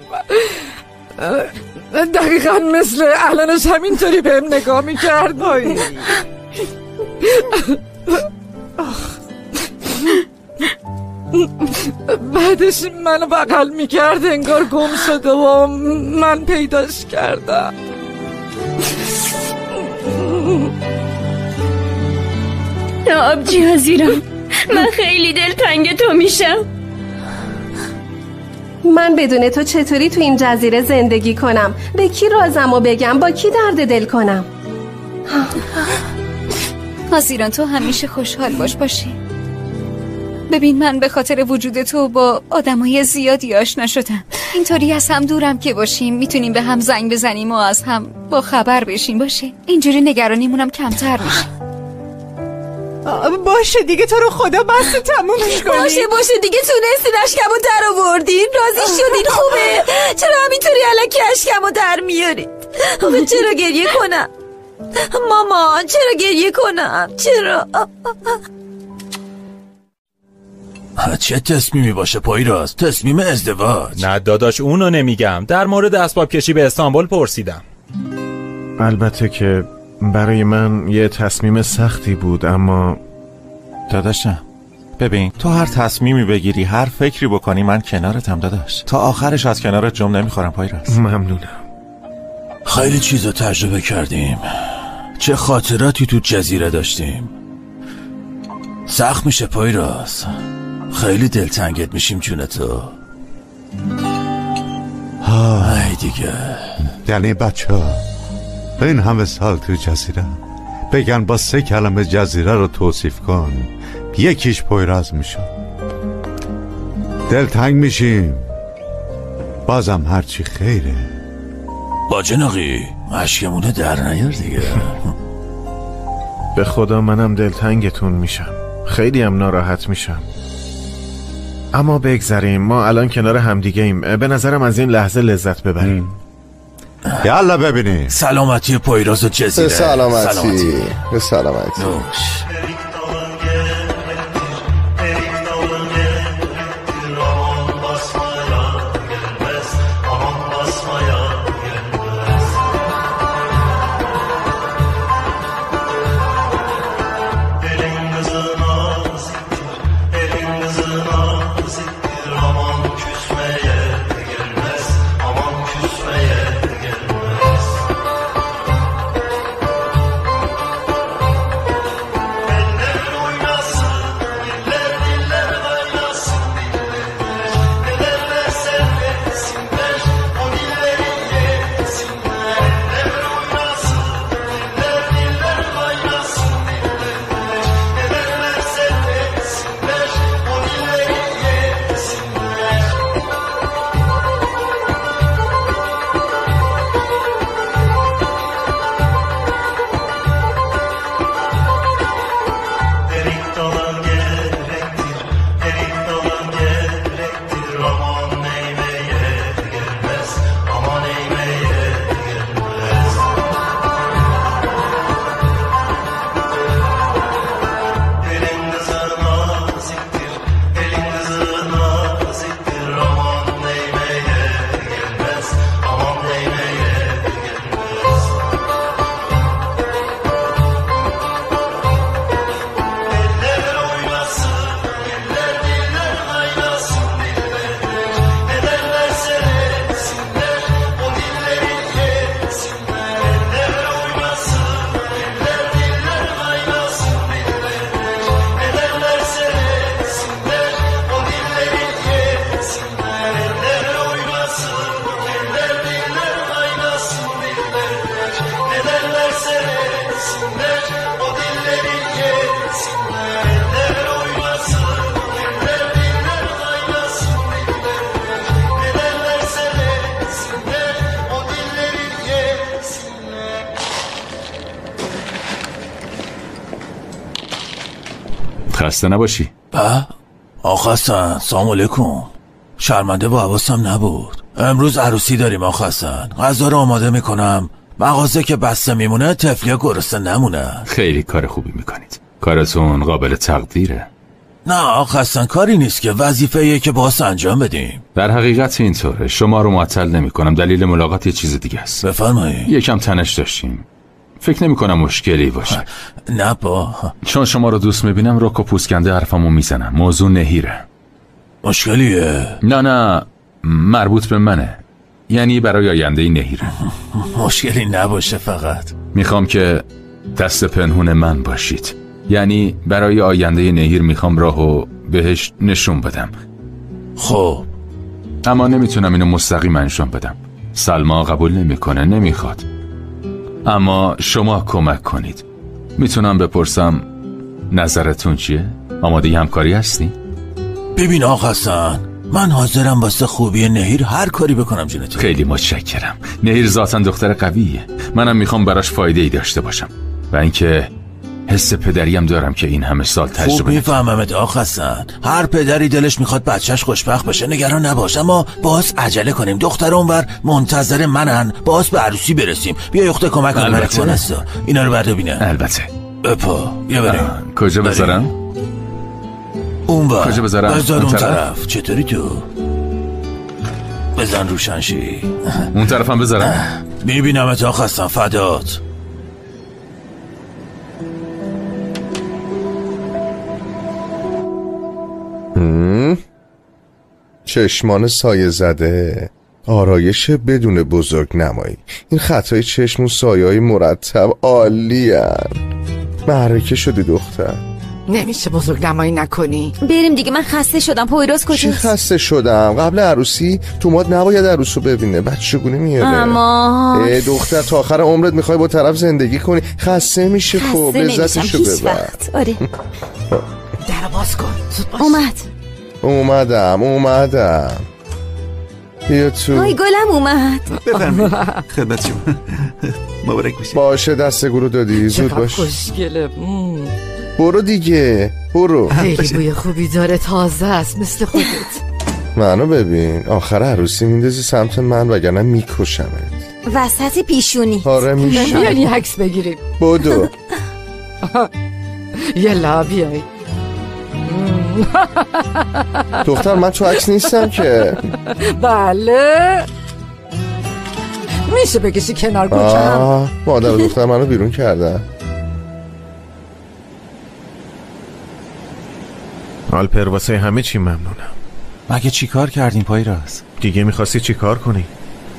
دقیقا مثل الانش همینطوری بهم نگاه میکرد. بعدش منو بغل میکرد انگار گم شده و من پیداش کردم. آبجی هازیران، من خیلی دلتنگ تو میشم. من بدون تو چطوری تو این جزیره زندگی کنم؟ به کی رازمو بگم؟ با کی درد دل کنم؟ هازیران تو همیشه خوشحال باش باشی. ببین من به خاطر وجود تو با آدمای زیادی آشنا شدم. اینطوری از هم دورم که باشیم میتونیم به هم زنگ بزنیم و از هم با خبر بشیم. باشه اینجوری نگرانیمونم کمتر میشه. باشه دیگه تو رو خدا بس تمومش کنی. باشه باشه دیگه، تونستین اشکمو در آوردین، راضی شدین، خوبه. چرا همینطوری الکی اشکمو در میارید؟ چرا گریه کنم مامان؟ چرا گریه کنم؟ چرا؟ چه تصمیمی باشه پایراز؟ تصمیم ازدواج؟ نه داداش اونو نمیگم، در مورد اسباب کشی به استانبول پرسیدم. البته که برای من یه تصمیم سختی بود، اما داداشم ببین، تو هر تصمیمی بگیری، هر فکری بکنی، من کنارتم داداش، تا آخرش از کنارت جم نمیخورم پایراز. ممنونم. خیلی چیزا تجربه کردیم، چه خاطراتی تو جزیره داشتیم. سخت میشه پایراز، خیلی دلتنگت میشیم جون تو. ای دیگه یعنی بچه ها این همه سال تو جزیره بگن با 3 کلمه جزیره رو توصیف کن، یکیش پویراز میشد. دلتنگ میشیم، بازم هرچی خیره. باجناقی اشکمونه در نیار دیگه. به خدا منم دلتنگتون میشم، خیلی هم ناراحت میشم، اما بگذریم، ما الان کنار همدیگه ایم. به نظرم از این لحظه لذت ببریم. یالا ببینیم. سلامتی پویراز و جزیره. به سلامتی. به سلامتی. نوش. خسته نباشی. با آقا حسن سلام علیکم. شرمنده با حواسم نبود. امروز عروسی داریم آقا حسن. غذا رو آماده میکنم. مغازه که بسته میمونه طفلیا گرسنه نمونه. خیلی کار خوبی میکنید. کارتون قابل تقدیره. نه آقا حسن کاری نیست که، وظیفه‌ایه که باس انجام بدیم. در حقیقت اینطوره. شما رو معطل نمیکنم. دلیل ملاقات یه چیز دیگه است. بفرمایید. یکم تنش داشتیم. فکر نمی کنم مشکلی باشه. نه با چون شما رو دوست میبینم رک و پوسکنده حرفمو میزنم. موضوع نهیره. مشکلیه؟ نه مربوط به منه، یعنی برای آینده نهیره. مشکلی نباشه. فقط میخوام که دست پنهون من باشید، یعنی برای آینده نهیر میخوام راهو بهش نشون بدم. خب اما نمیتونم اینو مستقیم انجام بدم. سلما قبول نمیکنه، نمیخواد. اما شما کمک کنید. میتونم بپرسم نظرتون چیه؟ آماده همکاری هستی؟ ببین آقا حسن، من حاضرم واسه خوبی نهیر هر کاری بکنم جونتون. خیلی متشکرم. نهیر ذاتاً دختر قویه. منم میخوام براش فایده ای داشته باشم و اینکه حس پدریم دارم که این همه سال تجربه. خوب میفهممت آقا حسن. هر پدری دلش میخواد بچهش خوشبخت باشه. نگران نباش، اما باز عجله کنیم. دختر اونور منتظر منن، باز به عروسی برسیم. بیا یخته کمک کن. البته اینا رو بعد ببینه. البته اپا بیا بریم. کجا بذارم؟ اونور. کجا بذارم؟ بذار اون طرف. چطوری تو؟ بزن روشنشی. اون طرفم بذارم؟ میبینمت آقا حسن، فدات. چشمان سایه زده، آرایش بدون بزرگ نمایی، این خطای چشم و سایه های مرتب عالی هن. معرکه شدی دختر. نمیشه بزرگ نمایی نکنی. بریم دیگه، من خسته شدم. پویراز کجاست؟ چی خسته شدم؟ قبل عروسی تومات نباید عروسو ببینه، بعد چگونه میاره؟ اما دختر تا آخر عمرت میخوای با طرف زندگی کنی، خسته میشه. خب لذتشو ببر. آره در باز کن، زود باش. اومدم. بیا تو. آی گلم اومد. بفرمایید خدمت شما. مبارک باشه. باشه دست گلو دادی، زود باش. خوشگله. برو دیگه، برو. خیلی بوی خوبی داره، تازه است مثل خودت. منو ببین، آخر عروسی میندازی سمت من وگرنه میکشمت. وسط پیشونی. آره میشم. بیاین یه عکس بگیریم. بدو. یلا بیای. دختر من تو عکس نیستم که. بله میشه بکشی کنار گوشم. مادر دختر منو بیرون کردن. آلپر واسه همه چی ممنونم. مگه چی کار کردیم پایراز؟ دیگه میخواستی چی کار کنی؟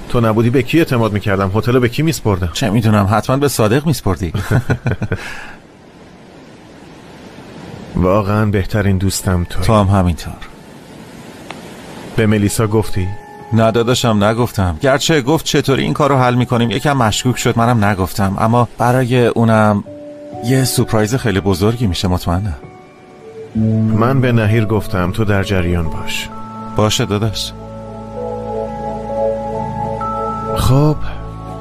تو نبودی به کی اعتماد میکردم؟ هتل به کی میسپردم؟ چه میدونم، حتما به صادق میسپردی. واقعا بهترین دوستم تو. تو هم همینطور. به ملیسا گفتی؟ نه داداشم نگفتم. گرچه گفت چطوری این کارو حل میکنیم، یکم مشکوک شد، منم نگفتم. اما برای اونم یه سورپرایز خیلی بزرگی میشه مطمئنم. من به نهیر گفتم، تو در جریان باش. باشه داداش. خب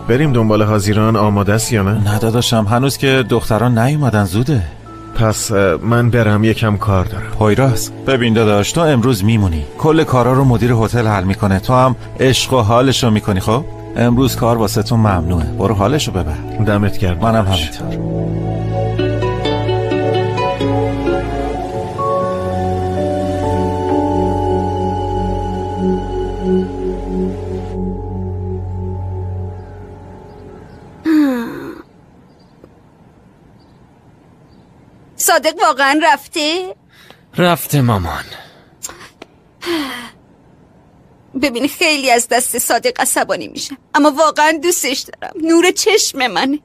بریم دنبال هازیران. آماده است یا نه؟ نه داداشم هنوز که دختران نیومدن، زوده. پس من برم، یکم کار دارم. پایراز ببین داداش، تو امروز میمونی، کل کارا رو مدیر هتل حل میکنه، تو هم عشق و حالشو میکنی. خب امروز کار واسه تو ممنوعه، برو حالشو ببر. دمت گرم. منم همینطور. صادق واقعا رفته؟ رفته مامان. ببین خیلی از دست صادق عصبانی میشم، اما واقعا دوستش دارم، نور چشم منه.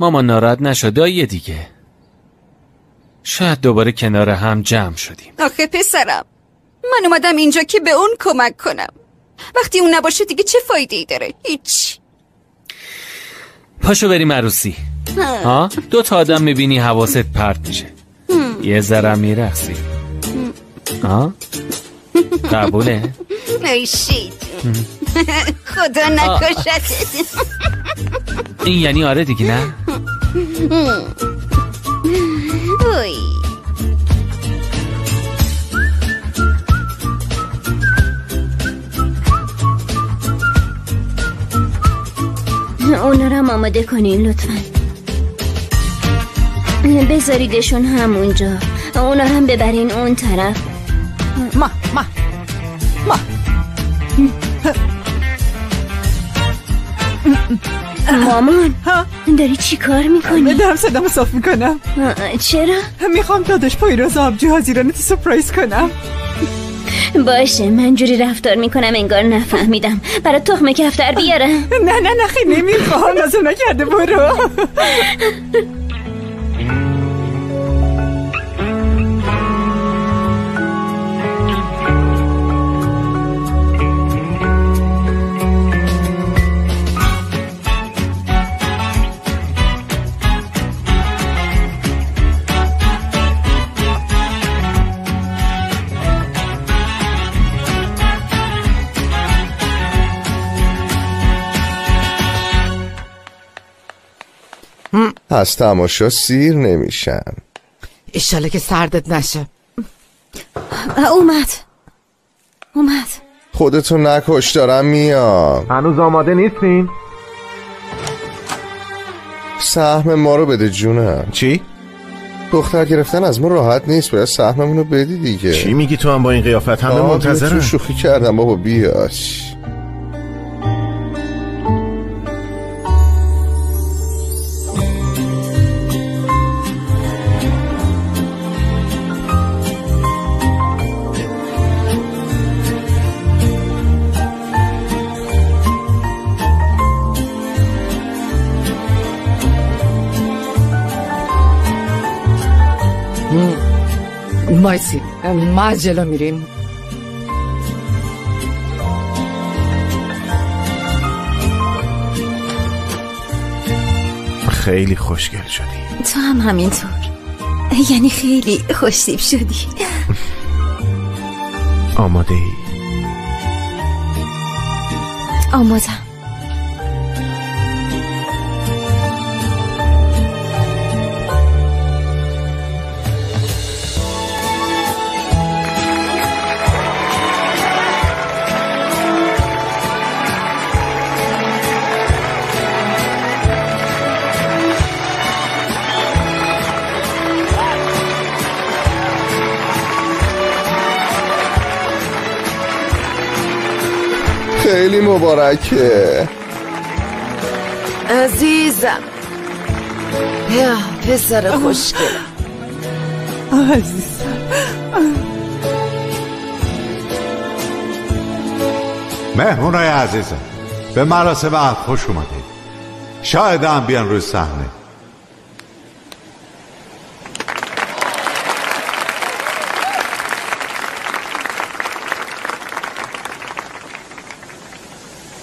مامان ناراحت نشو داییه دیگه، شاید دوباره کنار هم جمع شدیم. آخه پسرم من اومدم اینجا که به اون کمک کنم، وقتی اون نباشه دیگه چه فایده ای داره؟ هیچ. پاشو بریم عروسی. ها؟ دو تا آدم میبینی حواست پرت میشه، یه ذره میرقصی. ها؟ قبوله؟ ای شیطون خدا نکشتت. این یعنی آره دیگه نه؟ اوی اونا رو هم آماده کنین لطفا، بذاریدشون همونجا، اونا رو هم ببرین اون طرف. ما ما ما مامان داری چی کار میکنی؟ دارم صدامو صاف میکنم. چرا؟ میخوام داداش پایراز آبجو هازیرانه تو سورپرایز کنم. باشه من جوری رفتار میکنم انگار نفهمیدم. برای تخم کفتر بیارم؟ نه نه نه خیلی نمیخوام، لازم نکرده، برو. از تماشا سیر نمیشن. ایشاله که سردت نشه. اومد اومد. خودتو نکش، دارم میام. هنوز آماده نیستین؟ سهم ما رو بده جونم. چی؟ دختر گرفتن از ما راحت نیست، باید سهممون رو بدی دیگه. چی میگی تو هم با این قیافت؟ همه منتظرن. شوخی کردم بابا، بیاش. وایسید، ما از جلو میریم. خیلی خوشگل شدی. تو هم همینطور، یعنی خیلی خوشتیپ شدی. آماده ای؟ آمادم. خیلی مبارکه عزیزم. یا پسر خوشگلم. عزیزم. مهمونای عزیزم، به مراسم عقد خوش اومدید. شاید هم بیان روی صحنه.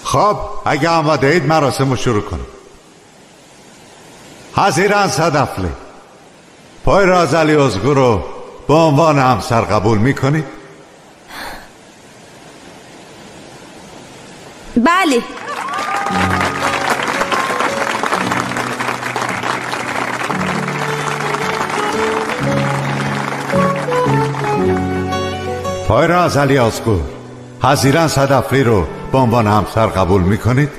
خب اگه آماده اید مراسم رو شروع کنیم. هزیران صدفلی، پایراز علی ازگو رو به عنوان همسر قبول میکنید؟ بله. پایراز علی ازگو، هزیران صدفلی رو به عنوان همسر قبول میکنید؟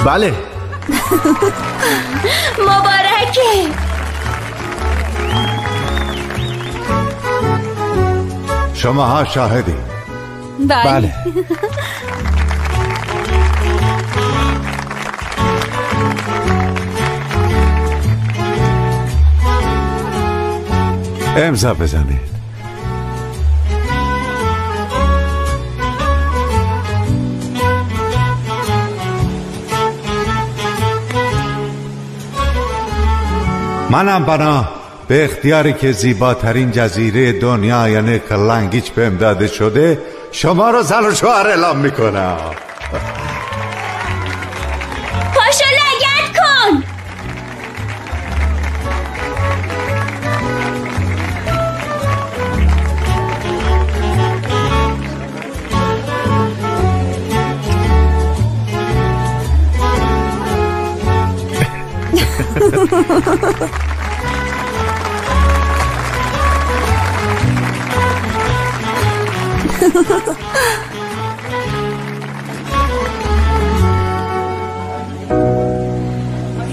بله. مبارکه. شماها شاهدی. بله. امضا بزنید. منم بنا به اختیاری که زیباترین جزیره دنیا یعنی کلنگیچ بهم داده شده شما رو زن و شوهر اعلام میکنم. پاشو لگد کن.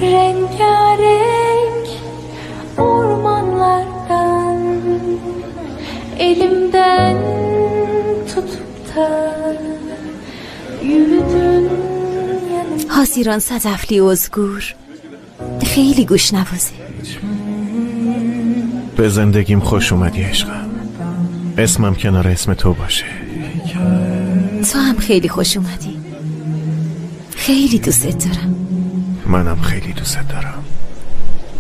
Rengarenk ormanlardan elimden tutup da yürüdün yanımda. هازیران صدفلی ازگور خیلی گوش نوازه. به زندگیم خوش اومدی عشقم. اسمم کنار اسم تو باشه. تو هم خیلی خوش اومدی. خیلی دوست دارم. منم خیلی دوست دارم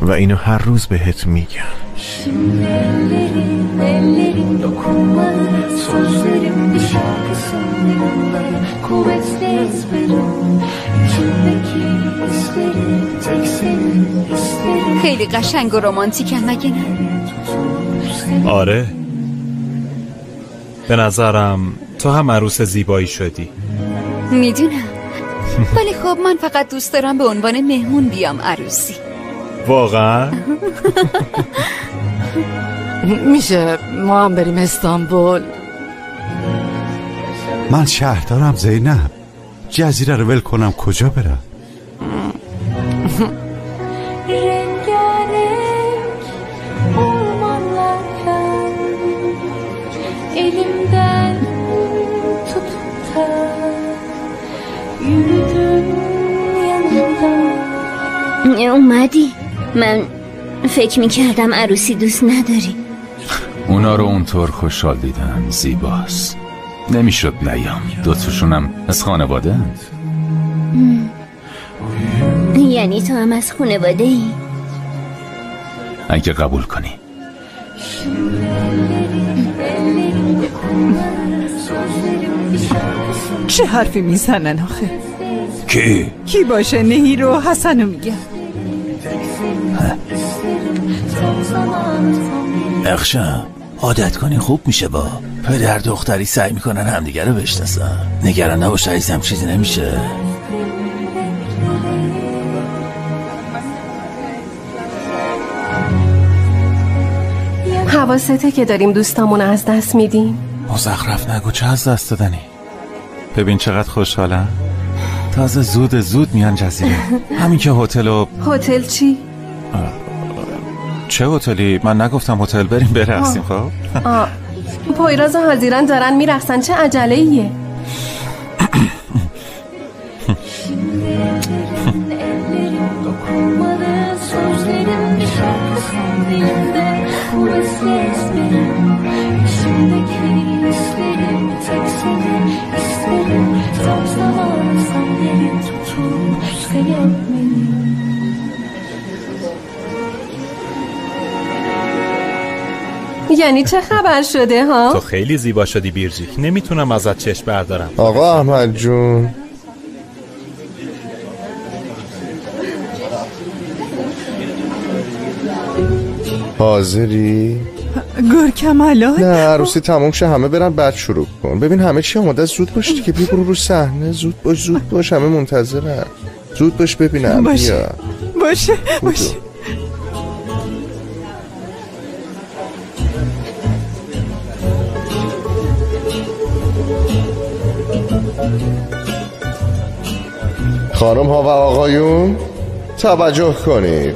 و اینو هر روز بهت میگم. خیلی قشنگ و رمانتیکم مگه نه؟ آره، به نظرم تو هم عروس زیبایی شدی. میدونم، ولی خب من فقط دوست دارم به عنوان مهمون بیام عروسی. واقعا؟ میشه ما هم بریم استانبول؟ من شهردارم زینب، جزیره رو ول کنم کجا برم؟ اومدی؟ من فکر میکردم عروسی دوست نداری. اونا رو اونطور خوشحال دیدم، زیباست. نمیشد نیام، دوتاشونم از خانواده هند. یعنی تو هم از خانواده ای؟ اگه قبول کنی. چه حرفی میزنن آخه؟ کی؟ کی باشه؟ نهیر و حسنو میگه. اخشم عادت کنی خوب میشه. با پدر دختری سعی میکنن همدیگه رو بشناسن. نگران نباش عزیزم، چیزی نمیشه. حواسته که داریم دوستامون از دست میدیم. مزخرف نگو، چه از دست دادنی؟ ببین چقدر خوشحالم. تازه زود زود میان جزیره. همین که هتل و هتل چی؟ چه هتلی؟ من نگفتم هتل، بریم برقصیم. خب پویراز و هازیران دارن میرقصن، چه عجله ایه. یعنی چه خبر شده ها؟ تو خیلی زیبا شدی بیرجیک، نمیتونم ازت چشم بردارم. آقا احمد جون، حاضری؟ گرکم الان؟ نه عروسی تموم شه همه برن بعد شروع کن. ببین همه چی آماده است، زود باش دیگه، بیا برو رو صحنه. زود باش زود باش، همه منتظرن. زود باش ببینم. باشه باشه باشه. خانم ها و آقایون توجه کنید،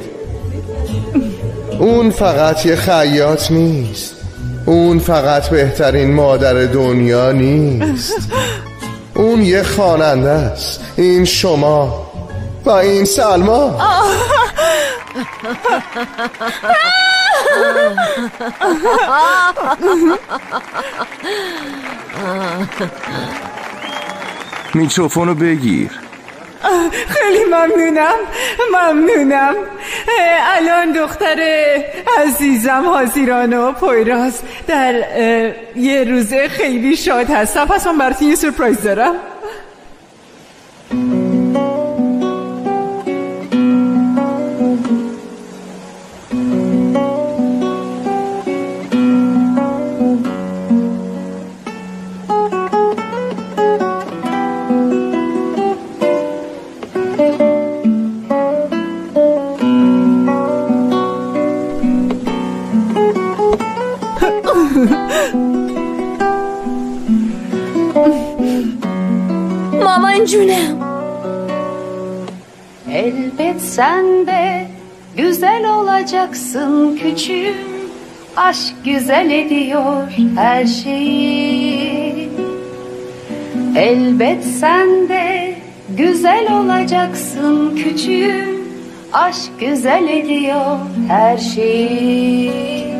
اون فقط یه خیاط نیست، اون فقط بهترین مادر دنیا نیست، اون یه خواننده است. این شما و این سلما. میکروفونو بگیر. خیلی ممنونم ممنونم. الان دختر عزیزم هازیران و پویراز در یه روز خیلی شاد هستم، پس من براتون یه سورپرایز دارم. مامان جونم. Elbet sen de güzel olacaksın küçüğüm. Aşk güzel ediyor her şeyi. Elbet sen de güzel olacaksın küçüğüm. Aşk güzel ediyor her şeyi.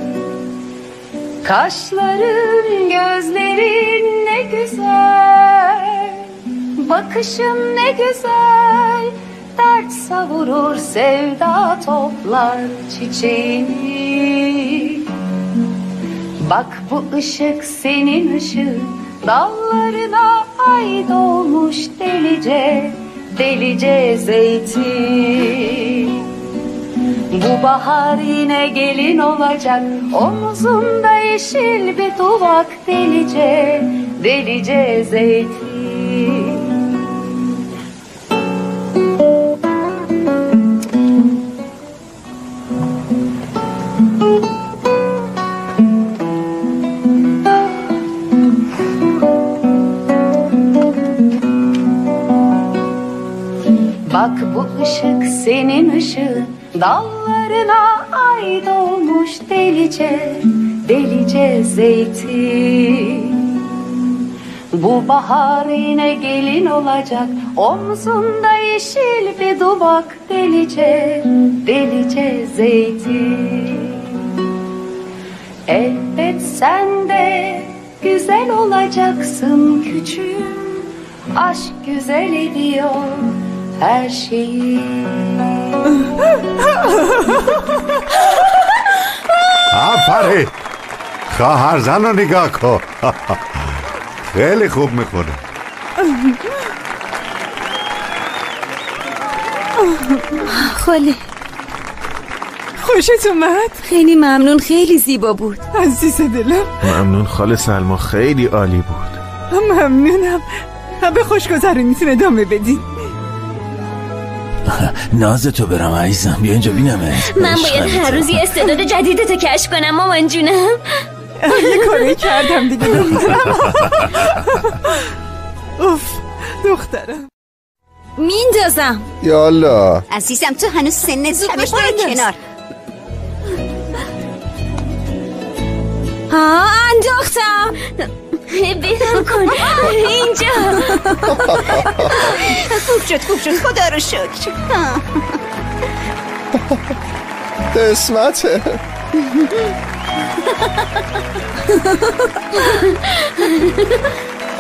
Kaşların, gözlerin ne güzel, bakışın ne güzel. Dert savurur, sevda toplar çiçeğini. Bak bu ışık senin ışığın, dallarına ay doğmuş delice, delice zeytin. Bu bahar yine gelin olacak, omzumda yeşil bir duvak delice, delice zeytin. Bak bu ışık senin ışığın, dallarına ay doğmuş delice, delice zeytin. Bu bahar yine gelin olacak, omzunda yeşil bir duvak delice, delice zeytin. Elbet sen de güzel olacaksın küçüğüm, aşk güzel ediyor her şeyi. آفرین، خواهر زن رو نگاه کن. خیلی خوب میخونه. خاله خوشت اومد؟ خیلی ممنون، خیلی زیبا بود. عزیز دلم ممنون خاله سلما، خیلی عالی بود. ممنونم. به خوشگذرونیتون ادامه بدین. ناز تو برم عزیزم، بیا اینجا بینمه. من باید هر روز یه استعداد جدیدتو کشف کنم مامان جونم. یه کاری کردم دیگه دخترم. اوف دخترم میندازم. یالا عزیزم تو هنوز سنت کمه، برو کنار. ها انداختم. بهم کن اینجا. خوب شد خوب شد، خدا رو شکر. قسمته.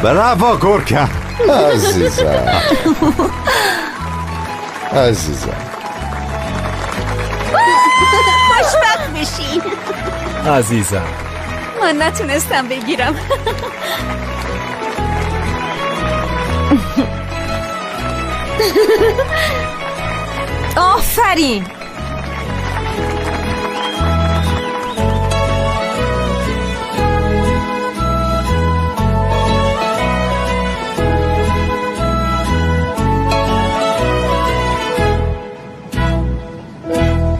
براو گورکم. عزیزم عزیزم خوشبخت بشین عزیزم. من نتونستم بگیرم. آفرین.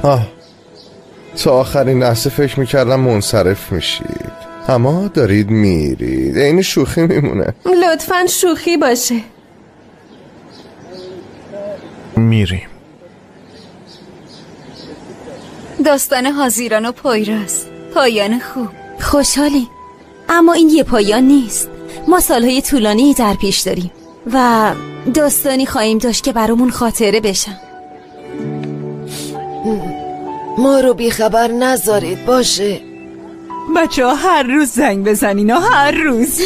آه، تا آخرین لحظه فکر میکردم منصرف میشید، اما دارید میرید. این شوخی میمونه. لطفاً شوخی باشه. میریم. داستان هازیران و پایراز، پایان خوب. خوشحالیم، اما این یه پایان نیست. ما سالهای طولانی در پیش داریم و داستانی خواهیم داشت که برامون خاطره بشن. ما رو بیخبر نذارید باشه؟ بچه ها هر روز زنگ بزنین، هر روز.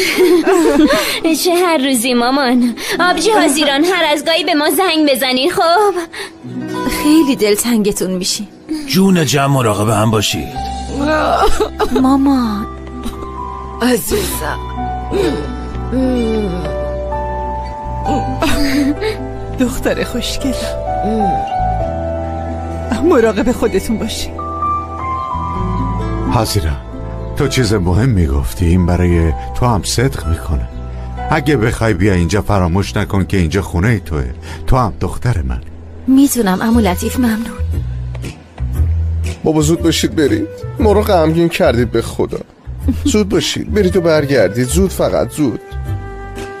چه هر روزی مامان؟ آبجی هازیران هر از گاهی به ما زنگ بزنین. خب خیلی دلتنگتون میشی. جون جمع مراقب هم باشید. مامان عزیزم. دختر خوشگلم، مراقب خودتون باشی. هازیران تو چیز مهم میگفتی، این برای تو هم صدق میکنه. اگه بخوای بیا اینجا فراموش نکن که اینجا خونه توه، تو هم دختر من. میتونم عمو لطیف، ممنون. بابا زود باشید برید، ما رو غمگین کردید به خدا. زود باشید برید و برگردید، زود، فقط زود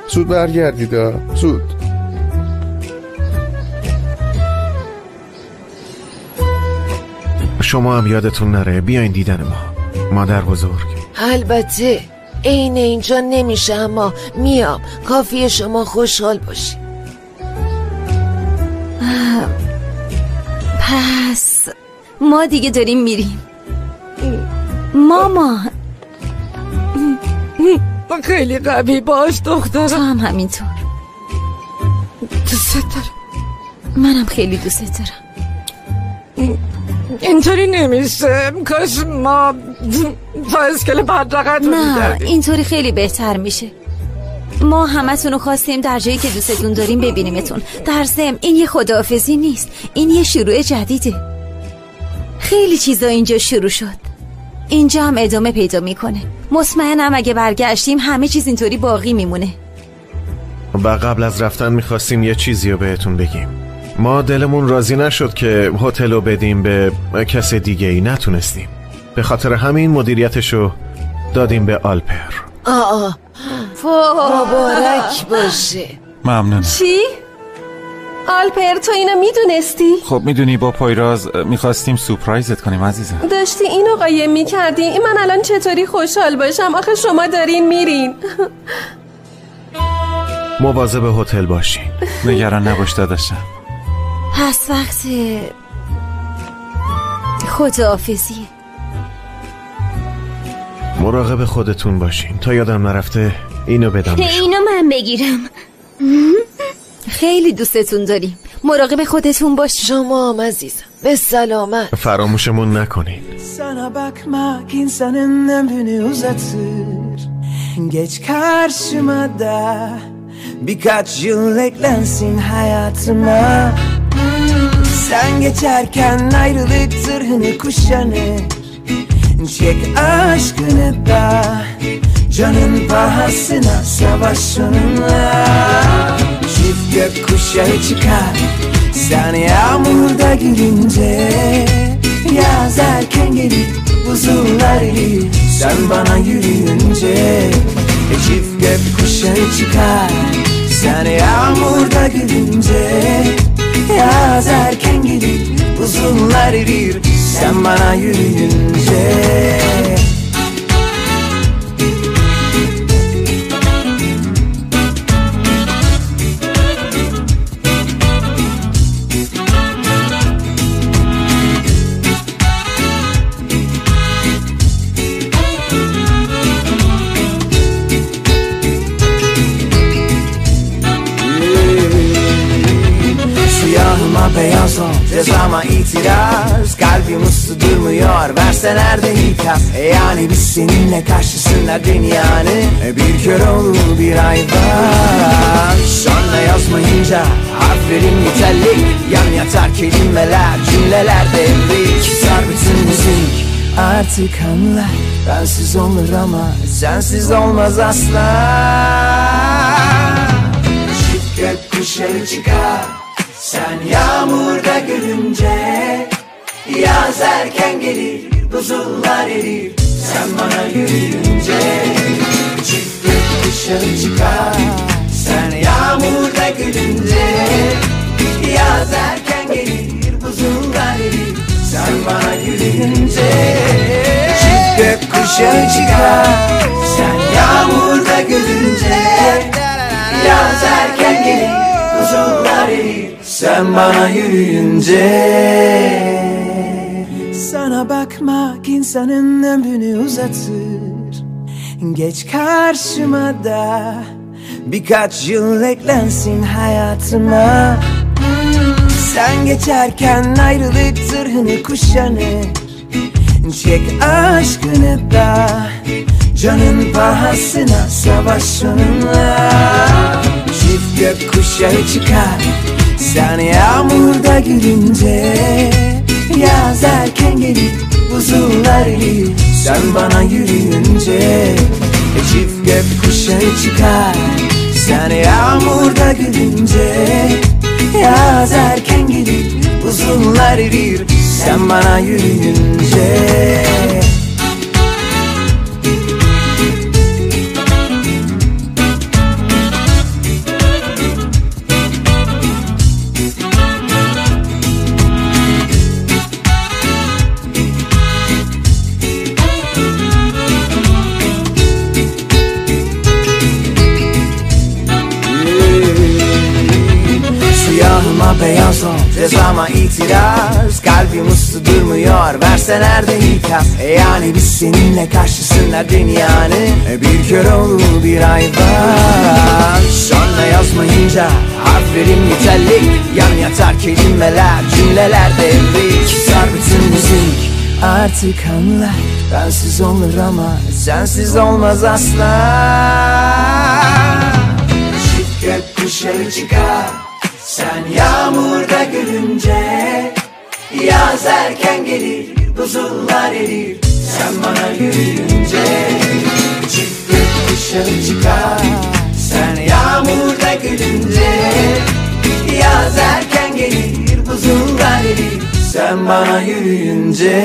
زود برگردید، زود. شما هم یادتون نره بیاین دیدن ما، مادر بزرگ. البته عین اینجا نمیشه اما میام، کافیه شما خوشحال باشی. پس ما دیگه داریم میریم. مامان خیلی قوی باش دخترم. تو هم همینطور. دوست دارم. منم خیلی دوست دارم. اینطوری نمیشه، کاش ما تا اسکله بدرقت رو میکردیم. نه اینطوری خیلی بهتر میشه. ما همتون رو خواستیم در جایی که دوستتون داریم ببینیمتون. در ضمن این یه خداحافظی نیست، این یه شروع جدیده. خیلی چیزا اینجا شروع شد، اینجا هم ادامه پیدا میکنه. مطمئنم اگه برگشتیم همه چیز اینطوری باقی میمونه. و قبل از رفتن میخواستیم یه چیزی رو بهتون بگیم. ما دلمون راضی نشد که هتل رو بدیم به کس دیگه ای، نتونستیم. به خاطر همین مدیریتشو دادیم به آلپر. آه مبارک باشه. ممنون. چی؟ آلپر تو اینو میدونستی؟ خب میدونی با پایراز میخواستیم سورپرایزت کنیم عزیزم. داشتی اینو قایم میکردی. من الان چطوری خوشحال باشم؟ آخه شما دارین میرین. مواظب هتل باشین. نگران نباش داداشم. پس وقت خداحافظی. مراقب خودتون باشین. تا یادم نرفته اینو بدم. اینو من بگیرم. خیلی دوستتون داریم. مراقب خودتون باشین. شما هم عزیزم، به سلامت. فراموشمون نکنین. Sana bakmak insanın ömrünü uzatır. Geç karşıma da birkaç yıl eklensin hayatıma. Sen geçerken ayrılık zırhını kuşanır. Çek aşkını da canın pahasına savaş onunla. Çift gökkuşağı çıkar sen yağmurda gülünce. Yaz erken gelir, buzullar erir sen bana yürüyünce. Çift gökkuşağı çıkar sen yağmurda gülünce. Yaz erken gelir, buzullar erir sen bana yürüyünce. Beyaz ol, cezama itiraz. Kalbim uslu durmuyor, verseler de ikaz. Yani biz seninle karşısında dünyanın bir kör oğlu bir hayvan. Sonra yazmayınca harflerim nitelik. Yan yatar kelimeler, cümleler devrik. Sar bütün müzik, artık anla. Bensiz olur ama sensiz olmaz asla. Çift gökkuşağı çıkar sen yağmurda gülünce. Yaz erken gelir, buzullar erir sen bana yürüyünce. Çift gökkuşağı çıkar sen yağmurda gülünce. Yaz erken gelir, buzullar erir sen bana yürüyünce. Çift gökkuşağı çıkar sen yağmurda gülünce. Yaz erken gelir, buzullar erir sen bana yürüyünce. Sana bakmak insanın ömrünü uzatır. Geç karşıma da birkaç yıl eklensin hayatıma. Sen geçerken ayrılık zırhını kuşanır. Çek aşkını da canın pahasına savaş onunla. Çift gökkuşağı çıkar sen yağmurda gülünce. Yaz erken gelir, buzullar erir sen bana yürüyünce. Çift gökkuşağı çıkar sen yağmurda gülünce. Yaz erken gelir, buzullar erir sen bana yürüyünce. Beyaz ol, cezama itiraz. Kalbim uslu durmuyor, verseler de ikaz. Yani biz seninle karşısında dünyanın bir kör oğlu bir hayvan. Sonra yazmayınca harflerim nitelik. Yan yatar kelimeler, cümleler devrik. Sar bütün müzik, artık anla. Bensiz olur ama sensiz olmaz asla. Çift gökkuşağı çıkar sen yağmurda gülünce. Yaz erken gelir, buzullar erir sen bana yürüyünce. Çift gökkuşağı çıkar sen yağmurda gülünce. Yaz erken gelir, buzullar erir sen bana yürüyünce.